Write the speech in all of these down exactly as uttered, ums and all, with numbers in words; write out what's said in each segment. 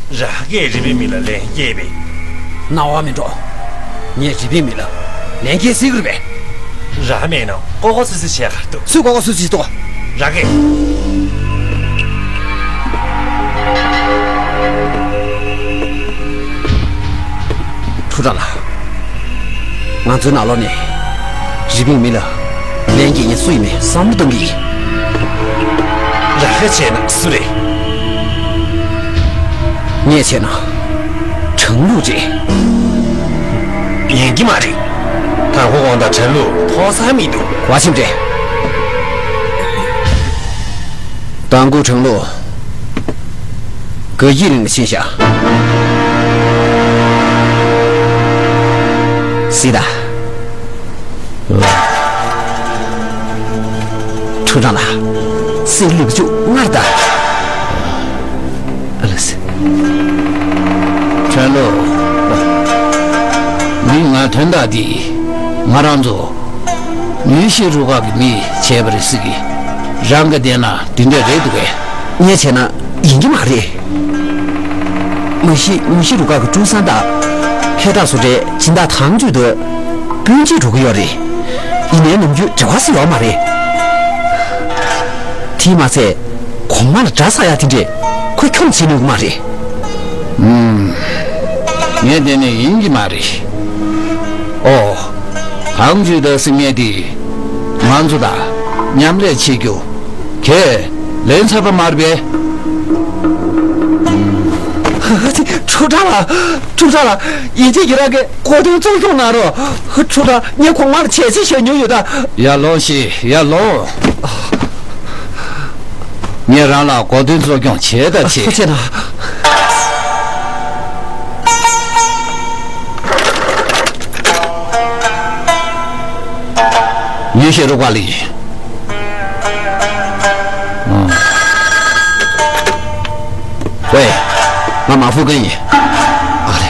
ར་གས་རི་པིན་མི་ལ་ལན་སྐྱེལ་བས། རྣ་བ་མི་འགྲོ། ངས་རི་པིན་མི་ལ་ལན་སྐྱེལ་སྲིད་ཀྱི་རེད་པས། ར་མེད་ན་ཀོ་ཀོ་སུ་སུ་བྱས་གར་འདུག་སུས་ཀོ་ཀོ་སུ་སུ་ཏོ། ར་གས། ཁྲུ་ཁྲ་ལ། ང་ཚོའི་ནང་ལོགས་ནས་རི་པིན་མི་ལ་ལན་སྐྱེལ་མཁན་སུ་ཡིན་མིན་བསམ་བློ་གཏོང་གི་ཡིན། ར་ཧེ་བྱས་ན་སུ་རེད། ངས་བྱས་ན་ཁྲང་ལུག་རེད། ཡིན་གྱི་མ་རེད། དང་པོ་དགོང་དག་ཁྲང་ལུག་ཐོག་ས་མི་འདུག་ག་བ་ཕྱིན་རེད། དང་པོ་ཁྲང་ལུག་དགའ་སྐྱིད་རིང་ལ་ཕྱིན་ཤག་སི་ད། ཁྲུ་ཁྲང་ལ། སི་ལུག་ཅུ་ངར་ད། ཨ་ལ་སི། ཁྲང་ལུག་མི་ང་དོན་དག་འདི། ང་རང་ཚོ། ཉུལ་ཤི་རུ་ཁག་གི་མི་བྱས་པ་རེད་ཟེར་གི། རང་གི་བལྟས་ན་འདི་འདྲ་རེད་འདུག་གས། ངས་བྱས་ན་ཡིན་གྱི་མ་རེད། མ་གཞི་ཉུལ་ཤི་རུ་ཁག་གི་ཀྲུའུ་སན་དང་ཧེ་ཏ་སུ་ཏྲའི་སྦྱིན་བདག་ཐང་ཅུས་དེ་སྤུན་མཆེད་འགྲོ་གི་ཡོད་རེད། ཡིན་ནའི་ནམ་རྒྱུན་འབྲེལ་བ་ཟེར་ཡོད་མ་རེད། དེས་མ་ཚད་གོང་མ་ལ་དགྲ་ཟ་ཡ་དེ་འདྲས་ཁོས་ཁྱོན་བྱེད་ནུས་ཀྱི་མ་རེད། ངས་བལྟས་ནས་ཡིན་གྱི་མ་རེད། ཨོ། ཐང་ཅུས་དང་སྲིད་ངན་དེ། ང་ཚོ་དང་མཉམ་ལས་བྱེད་རྒྱུ། གས། ལན་ཚར་བ་མ་རེད་པས། ཁྲུ་ཁྲང་ལ། ཁྲུ་ཁྲང་ལ། ཡིན་གཅིག་གིས་རང་གི་གོ་དོན་གཙོ་སྐྱོང་གནང་རོགས། ཁྲུ་ཁྲང་ངས་གོང་མར་བྱས་རྗེས་བཞག་མྱོང་ཡོད་ད། ཡར་ལོངས་ཤིག་ཡར་ལོངས། ངས་རང་ལ་གོ་དོན་གཙོ་སྐྱོང་བྱེད་ད་བྱེད། ཐུགས་རྗེ་གནང་། ཉུལ་ཤི་རུ་ཁག་ལ་ཡིན། ཝེ། ང་མ་ཧྥུ་ཀུན་ཡིན། ཨ་རེ།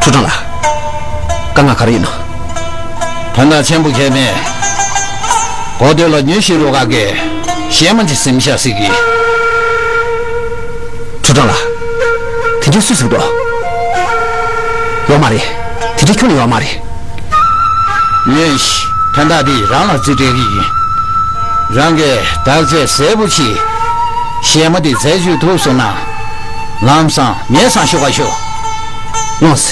ཁྲུ་ཁྲང་ལ། དཀའ་ངལ་ག་རེ་ཡིན་ནམ། དོན་དག་ཆེན་པོ་གང་ཡང་མེད། གོ་ཐོས་ལ་ཉུལ་ཤི་རུ་ཁག་གིས་གཞས་མ་ཅིག་ཟིན་ཤག་ཟེར་གི། ཁྲུ་ཁྲང་ལ། དེ་འདྲའི་སུས་ཟེར་འདུག་ཡོད་མ་རེད། དེ་འདྲའི་ཁྱོན་ནས་ཡོད་མ་རེད། ཉོན་ཞིག་དོན་དག་འདི་རང་ལ་རྩིས་སྤྲད་ཀྱི་ཡིན། རང་གིས་བརྟག་དཔྱད་གསལ་པོ་བྱས། གཞས་མ་འདི་འཛད་སྤྱོད་ཐུབ་སོང་ན། ལམ་སང་ངའི་སང་ཞོགས་ཁ་ཤོག་ལོངས།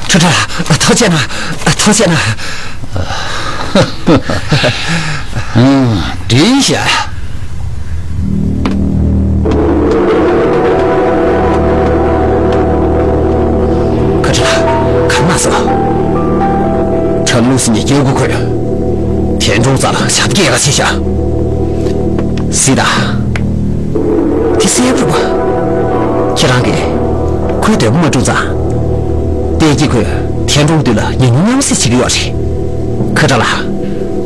ཁྲུ་ཁྲ། ཐུགས་རྗེ་གནང་། ཐུགས་རྗེ་གནང་། འགྲིག་ཤག་ཁ་ཁྲ། ག་རེ་གནང་སོང་། ཁྲ་ལུག་སི་ནས་སྐྱེ་དགུ་ཁོས་ཐན་ཀྲུང་རྩ་ལ་ཞབས་སྐྱེལ་ག་བྱས་ཤག་སི་ད། དེ་གསལ་པོ་རེད་པ། ཁྱེད་རང་གིས་ཁོའི་འདོད་པ་མ་བསྒྲུབས་ཙང་། ཏེ་ཀི་ཁོས་ཐན་ཀྲུང་མདུན་ལ་ཉེས་མྱོང་མཉམ་བསྲེས་བྱེད་ཀྱི་ཡོད་རེད། ཁ་ཁྲ་ལགས།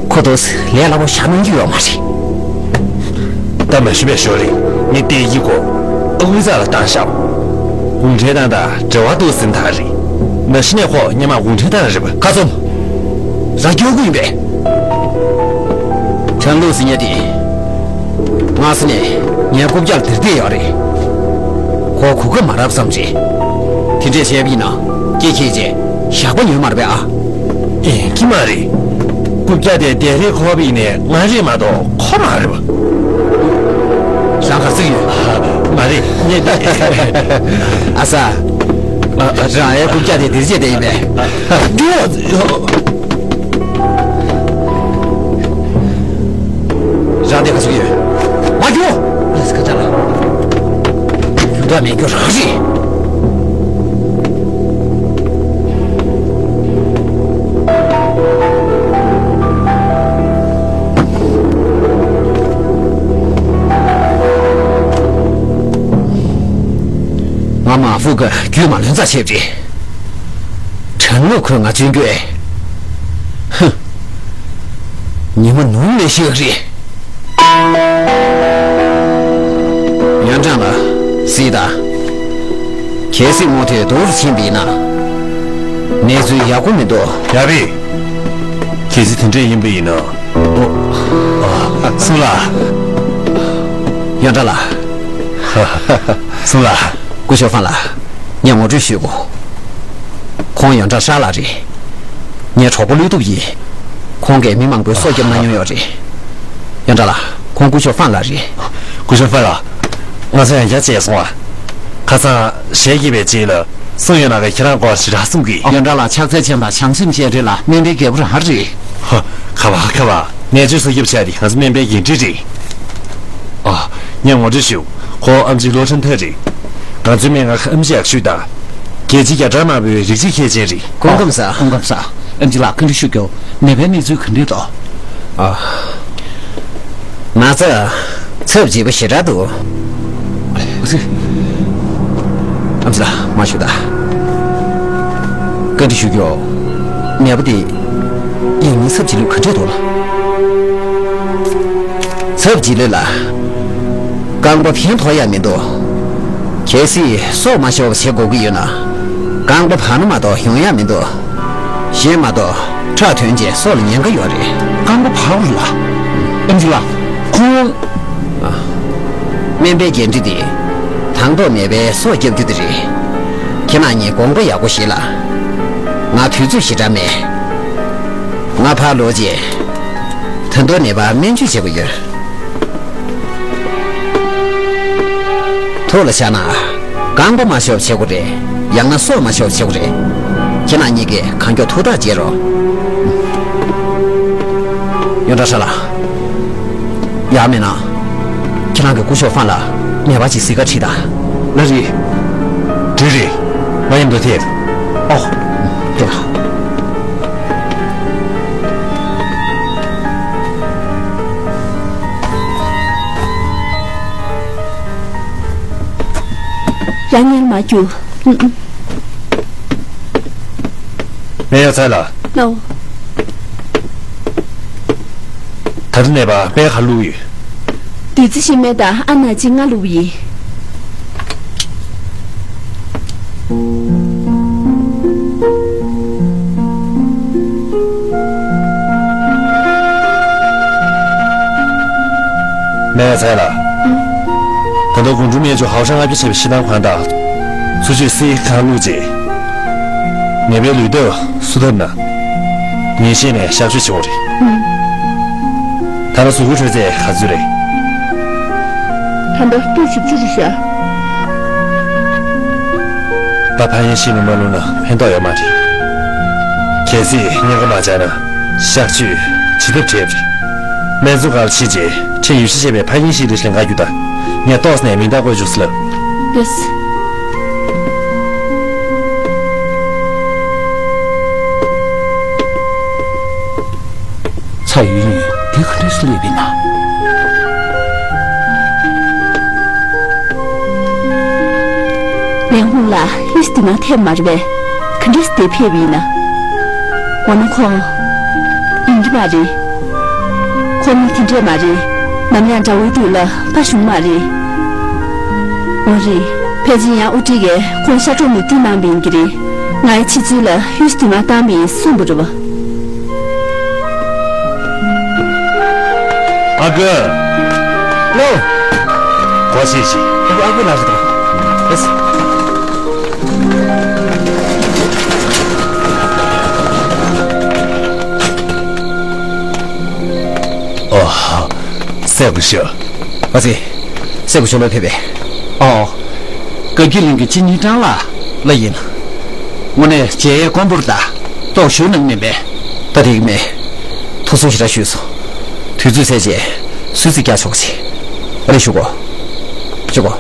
ཁོ་ཏོག་ཙམ་ལས་སླ་པོ་བཞག་གནང་རྒྱུ་ཡོད་མ་རེད། ད་མ་ཞུ་བས་ཞོར་རེད། ངས་ཏེ་ཀི་ཁོ་ཨ་ཁུའི་རྩ་ལ་བཏང་ཤག་གུང་ཁྲན་ཏང་དང་འབྲེལ་བ་འདུག་ཟེར་ད་རེད། ནང་བཞིན་ནས་ཁོ་སྔོན་མ་གུང་ཁྲན་ཏང་རེད་པ། ཁ་ཚུམ། རང་སྐྱོ་གུ་ཡིན་པས། ཁྲང་ལུག་ཟེར་མཁན་དེ། སྔ་ས་ནས་ངའི་རྐུབ་བཀྱག་ལ་དེར་བསྡད་ཡོད་རེད། ཁོ་གོ་སྐབས་མ་རག་བསམ་རེད། དེ་འདྲས་བྱས་པ་ཡིན་ན་སྐྱེ་ཁྱེད་ཀྱིས་ཞག་པ་ཉོས་མ་རེད་པས་ཨ། ཡིན་གྱི་མ་རེད། རྐུབ་བཀྱག་དེ་དེ་རིང་ཁོ་བ་ཡིན་ནས་ང་རེད་མ་གཏོགས་ཁོ་མ་རེད་པ། རང་ག་ཚོད་ཡོད། མ་རེད་ངས་ད། ཨ་ས། རང་ཡའི་རྐུབ་བཀྱག་དེ་དེར་བྱས་བསྡད་ཡིན་པས། འགྲོ། རང་དེ་ག་ཚོད་ཡོད། མ་རྒྱུག་ལས་ཀ་ད་ལ། རྒྱུག་དྲག་མེད་རྒྱུ་རང་རེད། ང་མ་ཧྥུ་ག་རྒྱུས་མ་ལོན་ཙག་བྱས་པ་རེད། དྲང་ངོ་ཁོས་ང་བཙོན་རྒྱུ་ཨེ། ཧུ། ཉི་མ་ནུབ་ནས་ཤི་ཡག་རེད། ཡོན་ཀྲང་ལགས། སྲིད་ད། གལ་སྲིད་ངོ་དེ་སྡུག་རུ་ཕྱིན་པ་ཡིན་ན། གནས་ཚུལ་ཡག་པོ་མི་འདུག་ཡ་བི། གལ་སྲིད་དེ་འདྲས་ཡིན་པ་ཡིན་ན། ཨོ། ཨ། སུ་ལ། ཡོན་ཀྲང་ལགས། སུ་ལགས། སྐུ་ཞབས་ཧྥང་ལགས། ངས་ངོ་སྤྲོད་ཞུ་དགོས། ཁོང་ཡོན་ཀྲང་ཧྲ་ལགས་རེད། ངའི་གྲོགས་པོ་ཀླུ་སྟོབས་ཡིན། ཁོང་གིས་མི་མང་པོའི་སྲོག་བསྐྱབས་གནང་མྱོང་ཡོད་རེད། ཡོན་ཀྲང་ལགས། ཁོང་སྐུ་ཞབས་ཧྥང་ལགས་རེད། སྐུ་ཞབས་ཧྥང་ལགས། ང་ཚོ་ཡང་བསྐྱར་མཇལ་སོང་ང་། ཁ་སང་གཞས་སྐྱིད་པའི་རྗེས་ལ་སུ་ཡོད་ན་ག་ཁྱེད་རང་སྐོར་ཞེ་དྲག་གསུང་གི། ཡོན་ཀྲང་ལགས་ཕྱག་འཚལ་ཆེན་པ་བྱམས་སེམས་ཅན་རེད་ལ་སྨན་པའི་རྒྱལ་པོ་རང་རེད། ཧ། ཁ་བ་ཁ་བ། ནད་བཅོས་གསོ་སྐྱོབ་བྱས་ཏེ་ང་ཚོ་སྨན་པའི་འགན་འཁྲི་རེད། ཨ། ངས་ངོ་སྤྲོད་ཞུ། ཁོ་ཨེམ་ཆི་ལོ་ཁྲིན་ཐར་རེད། ང་ཚོའི་སྨན་ཁང་ཨེམ་ཆི་ཡག་ཤོས་དང་། རྒྱལ་སྤྱིའི་རྒྱ་གྲམ་དམར་པོའི་རིགས་གཅིག་མཁས་ཅན་རེད། སྐུ་ཁམས་བཟང་། སྐུ་ཁམས་བཟང་། ཨེམ་ཆི་ལགས་བཀའ་འདྲི་ཞུ་རྒྱུ། ནད་པའི་གནས་ཚུལ་ག་འདྲས་འདུག་ཨ། ན་ཚ་ཚབས་ཆེ་པོ་ཞེ་དྲག་འདུག་ཨ་ཙི། ཨེམ་ཆི་ལགས་མར་བཞུགས་དང་། བཀའ་འདྲི་ཞུ་རྒྱུ། ནད་པ་དེ་ཡང་སྙིང་ཚབས་ཆེ་ལུགས་ག་འདྲས་འདུག་ལགས། ཚབས་ཆེ་ལོས་ལ། རྐང་པ་ཕན་ཐོགས་ཡ་མི་འདུག་གལ་སྲིད་སྲོག་མ་ཤོར་བ་བྱེད་དགོས་ཀྱི་ཡོད་ན། རྐང་པ་བར་ན་མ་གཏོགས་ཡོང་ཡ་མི་འདུག་གཞན་མ་གཏོགས་ཁྲག་ཐོན་རྗེས་སྲོག་ལ་ཉེན་ཁ་ཡོད་རེད། རྐང་པ་བར་རུ་ལ། ཨེམ་ཆི་ལགས། ཁོང་། སྨན་པའི་འགན་འཁྲི་དེ། དང་ཐོག་ནད་པའི་སྲོག་སྐྱོབ་རྒྱུ་དེ་རེད། ཁྱེད་རང་གཉིས་དགོངས་པ་ཡག་པོ་བཞེས་ལ། ང་དུས་ཚོད་ཞེ་དྲག་མེད། ང་ཕར་ལོག་རྗེས། ད་དུང་ནད་པར་སྨན་བཅོས་བྱེད་དགོས་ཡོད། ཐུགས་ལ་བཞག་ན། རྐང་པ་མ་ཤོར་བ་བྱེད་དགོས་རེད། ཡང་ན་སྲོག་མ་ཤོར་བ་བྱེད་དགོས་རེད། ཁྱེད་རང་གཉིས་ཀྱིས་གང་མགྱོགས་ཐུགས་ཐག་བཅད་རོགས། ཡོན་ཀྲང་ཧྲ་ལགས། ཡག་མེད་ན། ཁྱེད་རང་གིས་སྐུ་ཞབས་ཧྥང་ལ་ནད་པ་ཅིག་གཟིགས་ག་ཁྲིད་དང་། ལགས་རེད། འགྲིག་རེད། ང་མཉམ་དུ་ཕེབས། ཨོ། ཕེབས་ལ། རང་ངལ་མ་རྒྱུག་སྨན་ཡག་ཚར་ལ། ལའོ། ད་ལྟ་ནད་པ་སྨན་ག་བླུགས་ཡོད། བདུད་རྩི་ཤིང་སྨན་དང་ཨ་ན་ཅི་ལྔ་བླུགས་པ་ཡིན། སྨན་ཡག་ཚར་ལ། ད་ལྟ་ཀོང་ཀྲུའུ་སྨན་བཅོས་ཧའོ་ཧྲང་ལྔ་བརྒྱ་བྱས་པའི་ཤི་ཐང་ཁང་དང་། འཚོ་བཅུད་སི་ཁང་བླུགས་རྗེས། ནད་པའི་ལུས་སྟོབས་གསོ་ཐབས་ན། ཉིན་ཤས་ནས་གཤག་བཅོས་བྱེད་དགོས་རེད། ད་ལྟ་གཟུགས་པོའི་དྲོད་ཚད་ག་ཚོད་རེད། ད་ལྟ་སྟོང་བཞི་བཅུ་རེད་ཤག་པ་ཕ་ཡན་ཤི་ལ་མ་བླུགས་ན་ཕན་ཐོགས་ཡོད་མ་རེད། གལ་སྲིད་གཉན་ཁ་མ་བཅག་ན་གཤག་བཅོས་བྱེད་ཐབས་བྲལ་བ་རེད། སྨན་ཚོང་ཁང་ལ་ཕྱིན་རྗེས་ཁྲལ་ཡོ་བྱད་བྱས་པའི་ཕ་ཡན་ཤི་ལ་ལེན་ག་རྒྱུགས་དང་། ངས་ཏོག་ཙམ་ནས་མིང་རྟགས་བཀོད་བཅུག་ཟེར་ལབ། ཡེས། ཚ་ཡུན་ཡུན་དེ་ག་འདྲས་སུ་སླེབས་ཡིན་ན། ལེན་ཧུང་ལ་ཧུས་དེ་མ་ཐེབས་མ་རེད་པས། ག་འདྲས་སུ་དེ་ཕེབས་ཡིན་ན། འོ་ན་ཁོང་ཡིན་གྱི་མ་རེད། ཁོ་མི་དེ་འདྲས་མ་རེད། ནམ་ཡང་དགྲ་བོའི་དུས་ལ་ཕ་བཞུགས་མ་རེད། འོ་རེད། ཕལ་ཆེར་ཡང་དབུ་ཁྲིད་ཀྱིས་ཁོང་ཤ་ཁྲག་མི་མཐུན་གནང་བ་ཡིན་གྱི་རེད། ང་ཡི་ཕྱི་ཚུལ་ལ་ཧུས་དེ་མ་བཏང་བ་ཡིན་གསུངས་པ་རེད་པ། ཨ་ཁུ། ལོ། གོ་ཤེས་ཤིག་ཨ་ཁུ་ཨ་ཁུ་ལགས་རེད་དོ། ཨེས། ཨོ། སྲས་སྐུ་ཞབས། ཨ་ཙི། སྲས་སྐུ་ཞབས་ལོས་ཕེབས་པས། ཨོ། བཀའ་བརྒྱུད་གླིང་གི་སྤྱི་ཉིན་ཀྲང་ལགས་ལ་ཡིན། དངོས་གནས་མཇལ་ཡས་དཀོན་པོ་རེད་ད། ཏོག་བཞུགས་གནང་མིན་པས། ད་དེ་གི་མེད། ཐུགས་སུན་ཞེ་དྲག་ཞུས་སོང་། དུས་ཚོད་ཟད་རྗེས་སུད་སི་བསྐྱར་ཆོག་ཅིག་ཨ་ལས་བཞུགས་གོ། བཞུགས་གོ།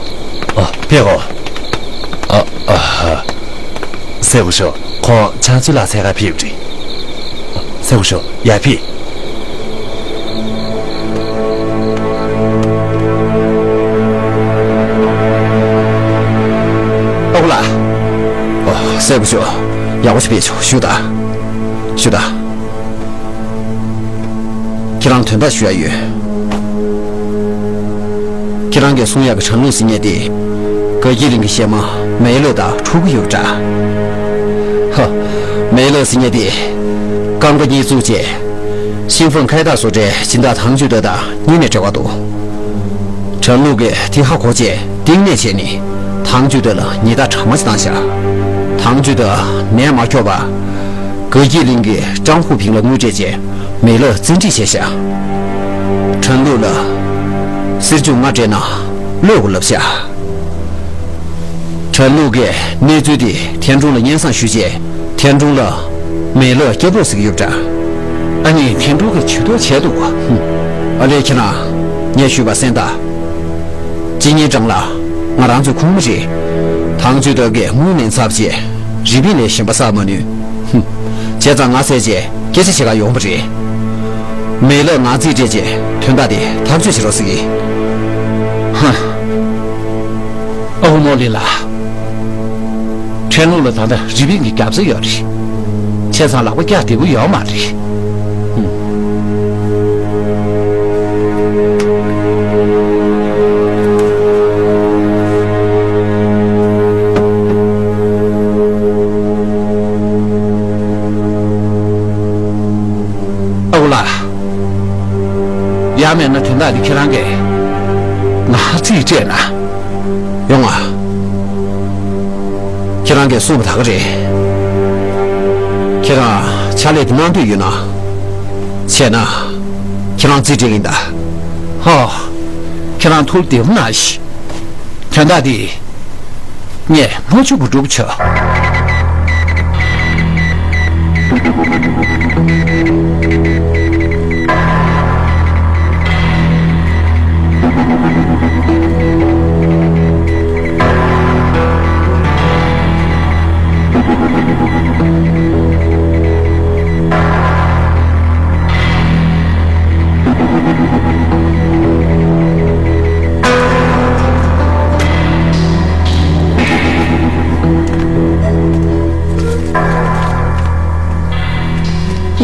ཨ། ཕེབས་གོ། ཨ། ཨ། ཧ། སྲས་སྐུ་ཞབས་ཁོང་ཕྱག་མཛོད་ལ་འཚོལ་ག་ཕེབས་རེད། སྲས་སྐུ་ཞབས་ཡར་ཕེབས། ཨོ་ལགས། ཨོ། སྲས་སྐུ་ཞབས་ཡག་པོ་ཞིག་ཕེབས་བྱུང་། བཞུགས་དང་། བཞུགས་དང་། ཁྱེད་རང་དོན་དག་ཞུ་ཡ་ཡོད། ཁྱེད་རང་གིས་གསུང་ཡག་གི་ཁྲང་ལུང་ཟེར་མཁན་དེ། དགའ་སྐྱིད་གླིང་གི་གཤེད་མ་མེ་ལོས་དང་འཁྲུག་གི་ཡོད་པ་འདྲ། ཧ། མེ་ལོས་ཟེར་མཁན་དེ། རྐང་པ་གཉིས་བཙུགས་རྗེས། ཤིན་ཧྥང་ཁའེ་ཏཱ་བཟོ་གྲྭའི་སྦྱིན་བདག་ཐང་ཅུས་ཏོ་དང་གཉིས་ནས་འབྲེལ་བ་འདུག་ཁྲང་ལུང་གིས་དེ་ཧ་གོ་རྗེས། གཏིང་ནས་བྱས་ནས་ཐང་ཆུ་དེ་ལ་ཉེས་རྡུང་གྲངས་མེད་ཅིག་བཏང་བཞག་ཐང་ཆུ་དེ་ནད་མ་ཁྱབ་པར་དགའ་སྐྱིད་གླིང་གི་ཀྲང་ཧུ་ཕིང་ལ་དངུལ་སྤྲད་རྗེས་མེ་ལོག་བཙན་ཁྲིད་བྱས་བཞག་ཁྲེན་ལུའུ་ལ་གསེར་ཆུ་ལྔ་སྤྲད་ན་གློད་དགོས་ལབ་བཞག་ཁྲེན་ལུའུ་གིས་གནས་ཚུལ་དེ་ཐན་ཀྲུང་ལ་སྙན་སེང་ཞུས་རྗེས་ཐན་ཀྲུང་ལ་མེ་ལོག་བསྐྱབ་རོགས་ཟེར་གྱི་ཡོད་པ་འདྲ། ཨ་ནི་ཐན་ཀྲུང་གིས་ཇུས་གཏོགས་བྱས་འདུག་ཨ་ལས་ཁྱེད་རང་ངས་ཞུས་པ་གསན་དང་། སྤྱི་ཉིན་གྲངས་ལ་ང་རང་ཚོའི་ཁོངས་མི་རེད། ཐང་ཆུ་དོལ་གྱིས་དངུལ་ལེན་ཚར་རྗེས་རི་པིན་ལས་གཞན་པ་བསགས་མ་ནུས། ཧུམ། བྱས་ཙང་ང་བསད་རྗེས་སྐད་ཆ་བཤད་ག་ཡོང་བ་རེད། མེ་ལོག་ནག་རྩིས་སྤྲད་རྗེས་དོན་དག་དེ་ཐག་གཅོད་བྱེད་རོགས་ཟེར་གྱི། ཧ། ཨ་ཁུ་མོ་ལི་ལགས། ཁྲེན་ལུའུ་ལ་ད་ལྟ་རི་པིན་གྱི་རྒྱབ་རྩ་ཡོད་རེད། བྱས་ཙང་ལག་པ་བཀྱག་བདེ་པོ་ཡོད་མ་རེད། ཧུམ། ཨ་ཁུ་ལགས། ཡང་མིན་ན་དོན་དག་འདི་ཁྱེད་རང་གིས་ནག་རྩིས་སྤྲད་ན་ཡོང་ང་། ཁྱེད་རང་གིས་གསུངས་པ་ད་ག་རེད། ཁྱེད་རང་ཕྱག་ལས་འདི་གནང་འདོད་ཡོད་ན། བྱས་ན། ཁྱེད་རང་རྩིས་སྤྲད་ཀྱིན་གདའ། ཧོ། ཁྱེད་རང་ཐུགས་བདེ་པོ་གནང་ཞིག་དོན་དག་འདི་ངས་མ་བཅུག་པ་སྒྲུབ་ཆོག་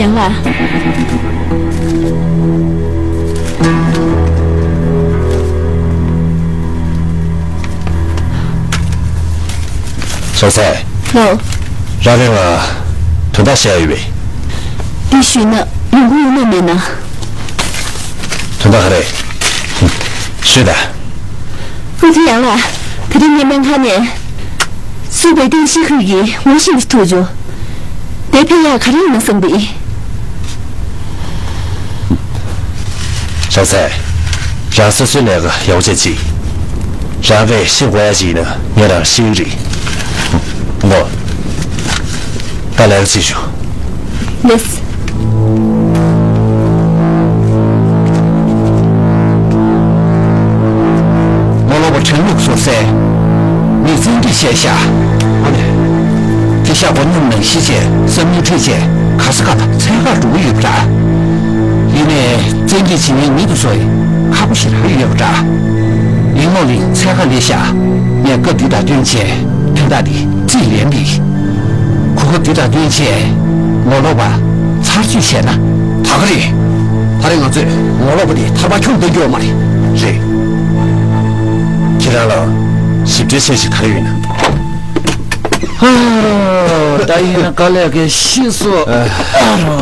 ཡང་ལ། ཞང་ཚའེ། ལགས། རང་རེ་ལ་དོན་དག་བཤད་ཡ་ཡོད་པས། འདི་ཞུས་ན་ཡོང་གི་ཡོད་ན་མེད་ན། དོན་དག་ག་རེ། ཤོད་དང་། ཨུ་ཐུ། ཡང་ལགས། དེ་རིང་ངས་སྨན་ཁང་ནས་བཙུགས་པའི་ཏིང་ཤི་ཁུལ་གྱི་ངོ་ཤེས་འདི་ཐུག་བྱུང་། དེ་ཕན་ཡག་ག་རེ་ཡིན་ན་བསམ་པས། ཞང་ཚའེ། རང་སོ་སོའི་ལས་ཀ་ཡག་པོ་བྱས་ཅིག་རང་གིས་ཤེས་དགོས་ཡ་ཅིག་ཡིན་ན་ངས་རང་ཤེས་ཀྱི་རེད། ངོ་། ད་ལས་ཀ་བྱེད་ཤོག་ལགས། ངོ་ལོག་པ་ཁྲེན་ལུག་སོགས་བསད། མི་བཙན་ཁྲིད་བྱས་ཤག་ཨ་ནི། དེ་ཤག་སྒོ་ཉམས་ནང་ཤི་བྱས་བསམ་ཡུལ་འཁྲིད་བྱས་ག་ས་ག་ལ་འཚོལ་གར་འགྲོ་གི་ཡོད་པ་འདྲ། ཡིན་ནའི་བཙན་ཁྲིད་བྱེད་མཁན་མི་དེ་ཚོ་ཡི་ཁག་པོ་ཞེ་དྲག་ཡོད་པ་འདྲ། ལིང་ལོ་ལིང་འཚོལ་ག་སླེབས་ཤག་ངས་སྐབས་འདི་དང་བསྟུན་བྱས་དོན་དག་འདི་རྩིས་ལེན་པས། གོ་སྐབས་འདི་དང་བསྟུན་བྱས་ངོ་ལོག་པ་ཚར་གཅོད་བྱས་ན་ད་ག་རེད། ད་རེས་ང་ཚོས་ངོ་ལོག་པ་དེ་ཐར་པ་ཁྱོང་གཏོང་རྒྱུ་ཡོད་མ་རེད། རེད། ཁྱེད་རང་ལ་ཞིབ་ཕྲའི་འཆར་གཞི་ག་རེ་ཡོད་ན། ཨ་རོ། ད་ཡིན་ན་དཀའ་ལས་ཀྱིས་ཤི་སོང་། ཨ་རོ།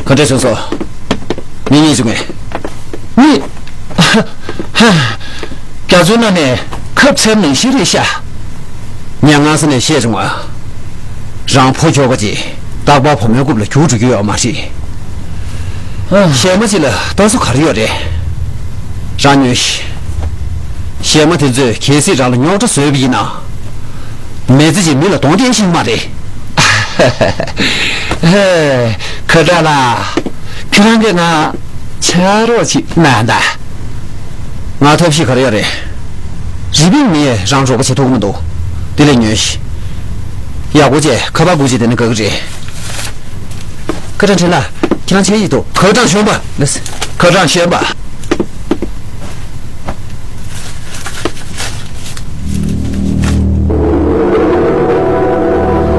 ག་འདྲ་བྱུང་སོང་། མི་གཉིས་བྱུང་ངས། གཉིས། རྒྱ་མཚོའི་ནང་ནས་ཁབ་ཚན་ནང་བཞིན་རེད་ཤག་ངས་སྔ་ས་ནས་བཤད་བྱུང་བ། རང་ཕོ་ཁྱོ་ག་ཅིག་རྟག་པར་བུ་མོའི་རྐུབ་ལ་རྒྱུག་འགྲོ་རྒྱུ་ཡོད་མ་རེད། ཨ། གཞས་མ་ཅིག་ལ་ལྟ་ཚུལ་ག་རེ་ཡོད་རེད། རང་ཉོན་ཞིག་གཞས་མ་དེ་ཚོས་གལ་སྲིད་རང་ལ་རྙོག་དྲ་བཟོས་པ་ཡིན་ན། མི་ཚེ་གཅིག་མི་ལ་གདོང་བསྟན་ཤེས་མ་རེད། ཧེ། ཁ་བྲལ་ལ། ཁྱེད་རང་གིས་ང་ཕྱག་རོགས་ཅིག་གནང་དང་། ང་ཐབས་ཤེས་ག་རེ་ཡོད་རེད། རི་པིན་མིས་རང་རོགས་པ་བྱེད་ཐུབ་ཀྱི་མི་འདུག་དེ་ལས་ཉོན་ཞིག་ཡག་པོ་བྱས་ཁ་པར་སྒུག་བྱས་བསྡད་ན་དགའ་གི་རེད། ཁ་བྲལ་ཁྲིན་ལགས། ཁྱེད་རང་ཆེ་ཡིས་འདུག་ཁ་བྲལ་གཞོན་པ། ལགས། ཁ་བྲལ་གཞོན་པ།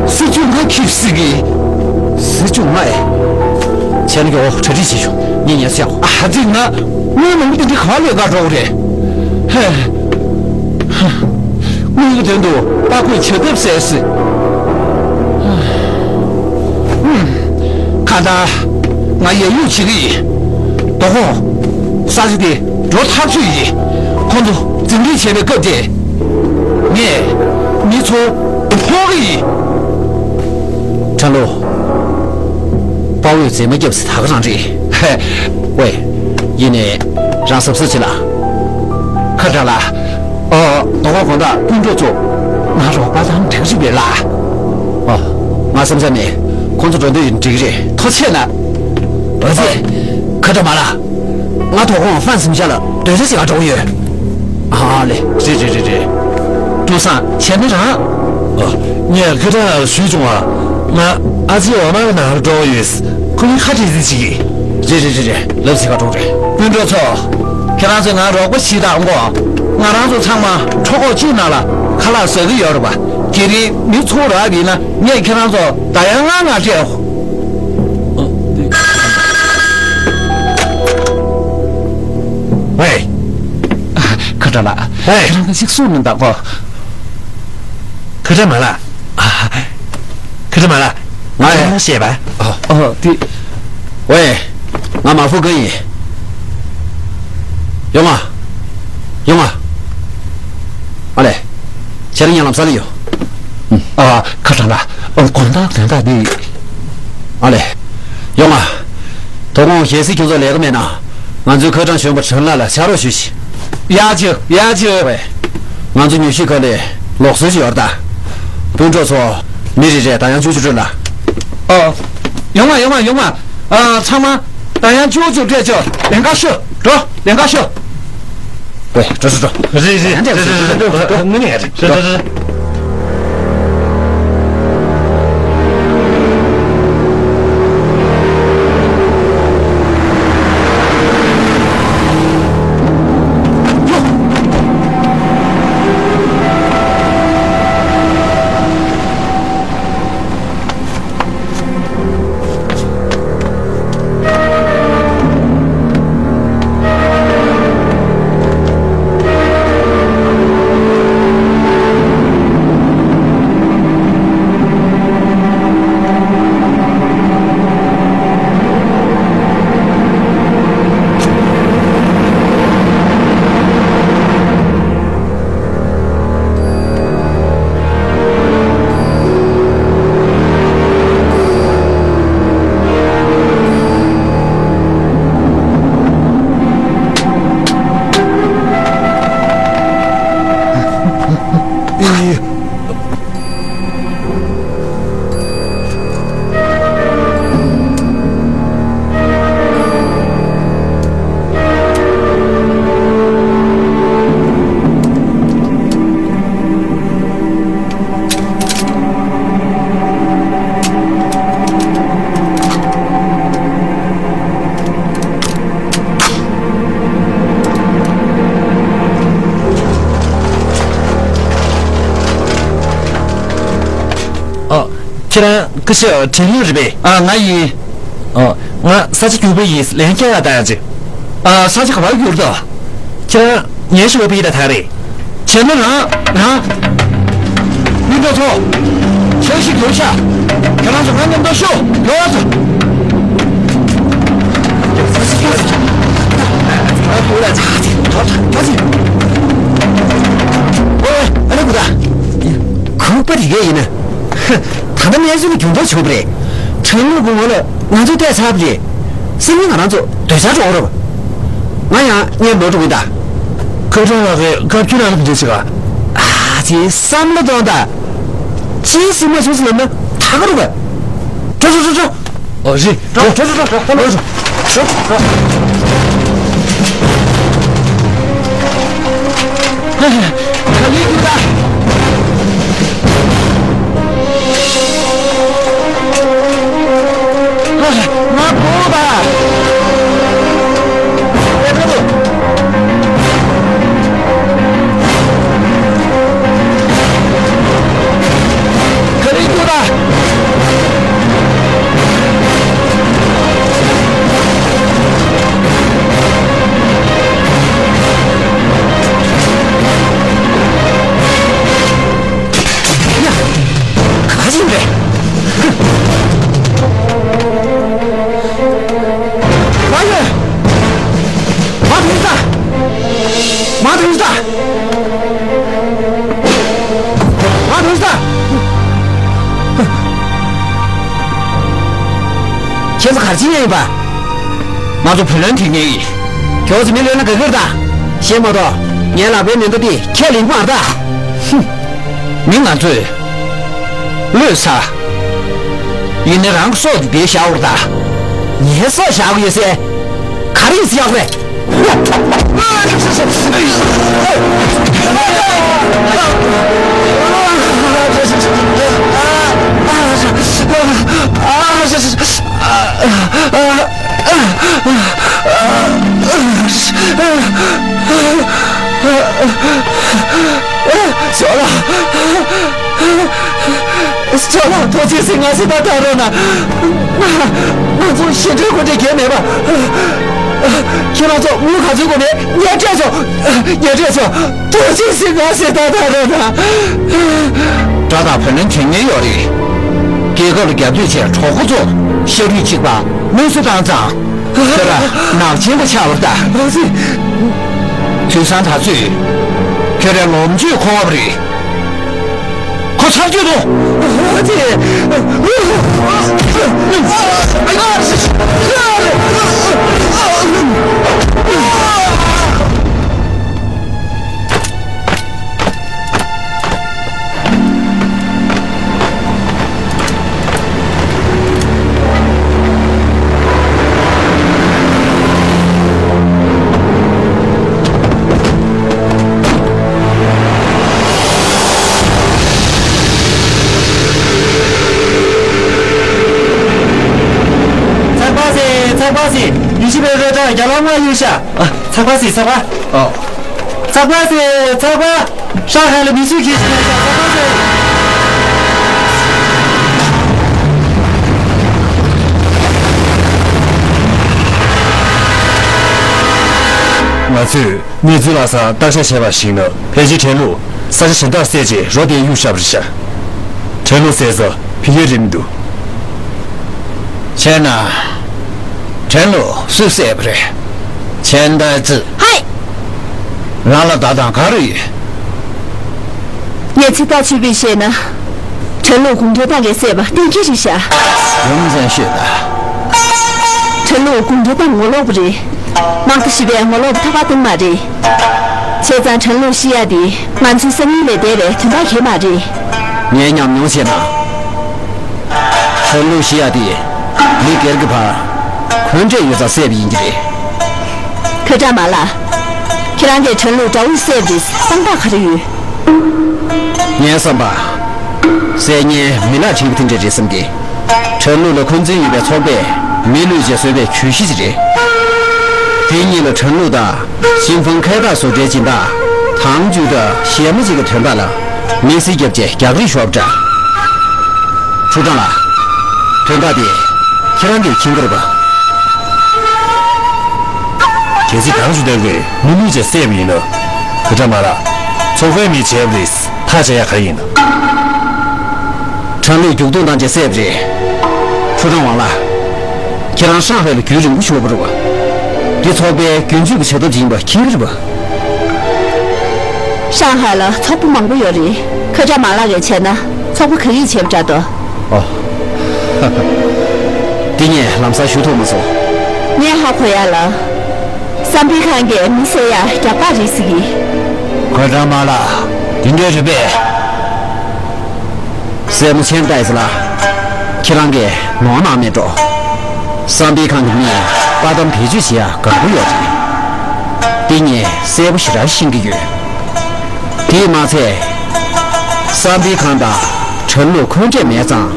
སྲིད་ཇུས་ང་ཁྱེར་སྲིད་གི། སྲིད་ཇུས་ང་ཨེ། བྱས་ན་ཀྱང་འོ་གྲ་སྒྲིག་བྱེད་ཤོག་ངས་ཉལ་ཚེ་ཡག་ཨ་ཧ་ཙི་ང་། དངུལ་མང་པོ་དེ་འདྲ་ག་ལས་ག་འགྲོ་གི་རེད། ཧེ། དངུལ་གྱི་དོན་དུ་དཔའ་རྒོད་བྱ་ཐབས་ཟད་སྲིད། ཁ་བརྡ། ང་ཡ་ཡུག་བྱེད་ཀྱི་ཡིན། དོ་ཧོ། ས་ཆ་དེ་འགྲོ་ཐག་ཆོད་ཡིན། ཁོང་ཚོ་འཛིང་རེས་བྱེད་པའི་སྐབས་དེ། ངས་མི་ཚོ་ཕོག་གི་ཡིན། ཁྲང་ལོ། དཔའ་བོས་མཛེས་མ་བརྒྱབ་ཟེར་ད་ག་རང་རེད། ཝེ། ཡིན་ནའི། རང་གཟབ་གཟབ་བྱེད་ལ། ཁ་དྲག་ལ། ཨོ། དོ་དགོང་དགོང་དག་སྤུན་གྲོགས་ཚོ། ང་རོགས་པ་དང་འགྲིག་རེད་པས་ལ། ཨོ། ང་བསམ་ས་ནས་ཁོང་ཚོ་འགྲོ་འདོད་ཡིན་འགྲིག་རེད། ཐུགས་རྗེ་ཆེ་གནང་། འོད་ཟེར། ཁ་དྲག་མ་ལ། ང་དོ་དགོང་ཧྥན་སིམ་ཤ་ལ་སྡོད་ས་ཞིག་ག་འགྲོ་གི་ཡོད། ཨ་ལེ། རེད་རེད་རེད་རེད། ཀྲུའུ་སང་བྱས་ན་རང་། ཨ། ངས་ཁ་དྲག་ཞུས་བྱུང་བ། ང་ཨ་ཅེ་འོ་མ་གི་ནང་ལ་འགྲོ་གི་ཡོད། ཁོ་གཉིས་ཁ་བྲལ་རྩིས་བྱེད་ཀྱི། རེད་རེད་རེད་རེད། ལབ་ཟེར་ག་འགྲོ་རེད། སྤུན་གྲོགས་ཚོ། ཁྱེད་རང་ཚོས་ང་རོགས་པ་ཞིག་དང་གོ། ང་རང་ཚོ་ཚང་མ་ཁྲོ་ཁོག་གཅིག་ནང་ལ་ཁ་ལག་ཟ་གི་ཡོད་རེད་པ། དེ་རིང་མི་ཚོ་རག་པ་ཡིན་ན་ངས་ཁྱེད་རང་ཚོ་ད་ཡང་ང་ང་སྤྲད། ཝེ། ཁ་དྲག་ལགས། ཝེ། ཁྱེད་རང་ཚོ་ཞིག་གསུངས་མི་འདུག་གོ། ཁ་དྲག་མ་ལགས། ཁ་དྲག་མ་ལགས། ང་ཡང་བཤད་པ། ཨ། ཨ། དེ། ཝེ། ང་མ་ཧྥུ་ཀེ་ཡིན། ཡོང་ང་། ཡོང་ང་། ཨ་ལེ། ཁྱེད་རང་ཡང་ལམ་ས་ལ་ཡོད། ཨ། ཁ་དྲག་ལགས། ཨ། དགོངས་དག་དོན་དག་འདི། ཨ་ལེ། ཡོང་ང་། དོ་དགོང་གལ་སྲིད་ཁྱོད་ཚོ་ལས་ཀ་མེད་ན། ང་ཚོའི་ཁ་དྲག་གཞོན་པ་ཁྲེན་ལགས་ལ་ཕྱག་རོགས་ཞུས་ཤིག། ཡ་ཅི། ཡ་ཅི། ཝེ། ང་ཚོ་ཉུ་ཤུའི་ཁ་ལས་ལོག་སྲོལ་ཞིག་ཡོད་རེད་ད། སྤུན་གྲོགས་ཚོ། མི་རེ་རེས་ད་ཡང་བཅུ་བཅུ་སྤྲོད་ལ། ཨོ། ཡོང་ང་ཡོང་ང་ཡོང་ང་། ཨ། ཚང་མ་ད་ཡང་བཅུ་བཅུ་སྤྲད་ཆོག། ལེན་ཀ་ཤོག། འགྲོ། ལེན་ཀ་ཤོག། ཝེ། འགྲོ་ཤོག་འགྲོ། རེད་རེད་རེད་རེད་རེད་རེད། དངོས་གནས་རེད། འགྲོ་འགྲོ་འགྲོ། ཨ། ཁྱེད་རང་སྐུ་ཞབས་དྲན་ལུགས་རེད་པས། ཨ། ང་ཡིན། ཨ། ང་ས་ཆ་རྒྱུག་པ་ཡིན། ལན་སྐྱེལ་ཡག་བཏང་ཡག་ཅིག། ཨ། ས་ཆ་ག་པར་རྒྱུག་དོ། ཁྱེད་རང་ཉལ་ཞུ་བ་པི་ད་ཐག་རེད། བྱས་ན་རང་རང་། མི་འགྲོ་ཐོ། ཁྱེད་ཞིག་འགྱོ་ཤ། ཁྱེད་རང་ཚོ་ང་མཉམ་དུ་ཤོག། འགྱོ་ཡག་ཚོ། ཨོ། ཨ་ནི་གུ་ད། ཁུག་པ་དེ་གས་ཡིན་ན། ད་ལྟ་གནས་ཚུལ་ལ་འགྱུར་ལྡོག་བྱུང་བ་རེད། ཁྲེན་ལུག་གི་ངོ་ལ་ང་ཚོ་བལྟས་ཚར་བ་རེད། སང་ཉིན་ང་རང་ཚོ་སྡོད་སར་འགྲོ་དགོས་རེད་པ། ང་ཡང་སྔོན་འགྲོ་འགྲོ་གི་ཡིན་ད། ཁ་ཁྲ་ལགས་ཀྱིས་བཀའ་བཀྱོན་གནང་ལ་མི་འདོད་ཅིག་ག། ཨ་ཙི། བསམ་བློ་གཏོང་ད། ཅིའི་སྲིད་མ་སོང་ཟེར་ལབ་ན་ད་ག་རུ་ག། འགྲོ་འགྲོ་འགྲོ་འགྲོ། ཨོ་རེད། འགྲོ་འགྲོ་འགྲོ་འགྲོ་འགྲོ་འགྲོ་འགྲོ། ག་ལེར་རྒྱུགས་དང་། ང་སྒོ་བ། ག་ལེར་རྒྱུགས་དང་། ཅི་ཡིན་པ། ང་ཚོ་བུ་ལོན་དེ་ངེས་ཡིན། ཁྱོད་ཚོ་མི་ལོན་ན་ག་གིར་ད། ཤེས་མ་གཏོགས་ངའི་ལག་པའི་མེ་མདའ་དེ་ཁས་ལེན་གི་མ་རེད་ད། ཧུམ། མི་ང་ཚོས་བློས་ཚ། ཡིན་ནའི་རང་གི་སྲོག་དེ་བེད་བཞག་འོར་ད། ངའི་སྲོག་བཞག་གི་ཡོད་ཟེར། ག་རེ་ཡིན་ཟེར་ཡག་རེད། ཇོ་ལགས། ཇོ་ལགས། ཐུགས་རྗེ་ཆེ། ང་སེམས་པ་ཐག་རོགས་གནང་། ང་ང་ཚོ་ཞི་ཁྲོའི་འཁོན་འགྲས་བརྒལ་མེད་པ། ཁྱེད་རང་ཚོ་དངུལ་ག་ཚོད་དགོས་ནས་ངས་སྤྲད་ཆོག་ངས་སྤྲད་ཆོག་ཐུགས་རྗེ་ཆེ། ང་སེམས་པ་ཐག་རོགས་གནང་། དགྲ་དང་བུ་ལོན་དེ་ངེས་ཡོད་རེད། རྒྱལ་ཁབ་ལ་རྒྱབ་གཏོད་བྱས་གྲོགས་པོ་ཚོ་ཤ་རུས་གཅིག་པ་མུན་སེལ་བཏང་ཙང་། ཁྱོད་རང་ནག་ཅན་པ་ཆགས་པ་རེད་ད། དུས་སང་ད་ཚོད་ཁྱོད་རའི་ལོ་རྒྱུས་འཁོར་བ་རེད། ཁོ་ཚར་གཅོད་དང་། ཚགས་པར་ཟེར། ཚགས་པར་ཟེར། ཡུལ་ཤུལ་པའི་རོལ་གྲྭ་རྒྱ་ལོ་ལྔ་གཡུག་ཤག་ཨ། ཚགས་པར་ཟེར། ཚགས་པར། ཨོ། ཚགས་པར་ཟེར། ཚགས་པར། ཧྲང་ཧའེ་ལ་མི་གསོད་ཁྱེར་ཤག་ཚགས་པར་ཟེར། ང་ཚོས་གནས་ཚུལ་ལྷག་བསམ་བརྟག་དཔྱད་བྱས་པར་གཞིགས་ན། ཕལ་ཆེར་ཁྲེན་ལུའུ་ས་ཆ་གཞན་དག་བསད་རྗེས་རོ་དེ་གཡུགས་བཞག་པ་རེད་ཤག་ཁྲེན་ལུའུ་བསད་ས་ཕ་གིར་རེད་མི་འདུག་བྱས་ན། ཁྲེན་ལུའུ་སུས་བསད་པ་རེད། ཆན་ཏའི་ཙི། ཧའི། རང་ལ་བརྡ་དང་ག་རེ་ཡོད། ངས་ཚིག་ཐག་ཆོད་པོས་བཤད་ན། ཁྲེན་ལུའུ་གུང་ཁྲན་ཏང་གིས་བསད་པ་གཏན་འཁེལ་རེད་ཤག་རྒྱུ་མཚན་ཤོད་དང་། ཁྲེན་ལུའུ་གུང་ཁྲན་ཏང་ངོ་ལོག་པ་རེད། དམག་སྡེ་བཞི་པས་ངོ་ལོག་པ་ཐག་པ་བཏང་མ་རེད། བྱས་ཙང་ཁྲེན་ལུའུ་ཤི་ཡ་དེ་ང་ཚོའི་སང་ཉིན་ལས་འདས་པའི་དོན་དག་གང་ཡང་མ་རེད། ངས་ཉམས་མྱོང་བྱས་ན། ཁྲེན་ལུའུ་ཤི་ཡ་དེ་མི་སྒེར་གྱི་བར་འཁོན་འགྲས་ཡོད་ཙང་བསད་པ་ཡིན་གྱི་རེད། ཁ་ཏྲ་མ་ལགས། ཁྱེད་རང་གིས་ཁྲེན་ལུའུ་དགྲ་བོ་བསད་པ་རེད་བསམ་སྟངས་ག་རེ་ཡོད། ངའི་བསམ་པར། བསད་མཁན་མི་ལག་ཁྲིད་པ་དེ་འདྲ་རེད་བསམ་གི། ཁྲེན་ལུའུ་ལ་འཁོན་འཛིན་ཡོད་པའི་ཚོགས་པས་མི་བླུས་བྱས་བཟོས་པའི་གྱོད་གཞི་ཅིག་རེད། དེ་གཉིས་ལ་ཁྲེན་ལུའུ་དང་ཤིན་ཧྥང་ཁའེ་ཏཱ་བཟོ་གྲྭའི་སྦྱིན་བདག་ཐང་ཅུའུ་དང་གཞས་མ་གཅིག་གི་དོན་དག་ལ་མི་སེར་རྒྱབ་ཆེ་རྒྱག་རེས་ཤོར་བ་འདྲ། ཁྲུའུ་ཀྲང་ལགས། དོན་དག་དེ་ཁྱེད་རང་གིས་མཁྱེན་གྱི་རེད་པ། གལ་སྲིད་ཐང་ཅུའུ་ལྟ་བུས་མི་བླུས་བྱས་བསད་པ་ཡིན་ན། ཁྲུའུ་ཀྲང་མ་ལགས། ཚོགས་པའི་མིས་བྱས་པ་རེད། ཐག་བཅད་ཡ་ག་རེ་ཡིན་ནམ། ཁྲེན་ལུའུ་རྒྱུག་རྡུང་བཏང་བྱས་བསད་པ་རེད། ཁྲུའུ་ཀྲང་ཝང་ལགས། ཁྱེད་རང་ཧྲང་ཧའེ་ལ་རྒྱུན་རིང་པོ་བཞུགས་པ་རེད་པ། འདི་ཚོགས་པའི་རྒྱུན་སྤྱོད་ཀྱི་བྱ་ཐབས་ཅིག་ཡིན་པ་མཁྱེན་གྱི་རེད་པ། ཧྲང་ཧའེ་ལ་ཚོགས་པ་མང་པོ་ཡོད་རེད། ཁ་ཏྲ་མ་ལགས་ཀྱིས་བྱས་ན་ཚོགས་པ་ག་གིས་བྱས་པ་འདྲ་འདུག་ཨོ། འདི་ངས་ལམ་སང་ཞུ་ཐུབ་མ་སོང་། ངས་ཧ་གོ་ཡ་ལ། བསམ་འཕེལ་ཁང་གིས་མི་བསད་ཡ་རྒྱག་པ་རེད་ཟེར་གི། ཁྲུའུ་ཀྲང་མ་ལགས། འདི་འདྲ་རེད་པས། སྲས་མོ་ཆན་ཏའི་ཙི་ལགས། ཁྱེད་རང་གིས་ནོར་སྣང་མེད་འགྲོ། བསམ་འཕེལ་ཁང་གི་མིས་དཔའ་གཏམ་བེད་སྤྱོད་བྱེད་ཡ་དགའ་པོ་ཡོད་རེད། འདི་ངས་གསལ་པོ་ཞེ་དྲག་ཤེས་ཀྱི་ཡོད། དེས་མ་ཚད། བསམ་འཕེལ་ཁང་དང་ཁྲེན་ལུའུ་འཁོན་འགྲས་མེད་ཙང་།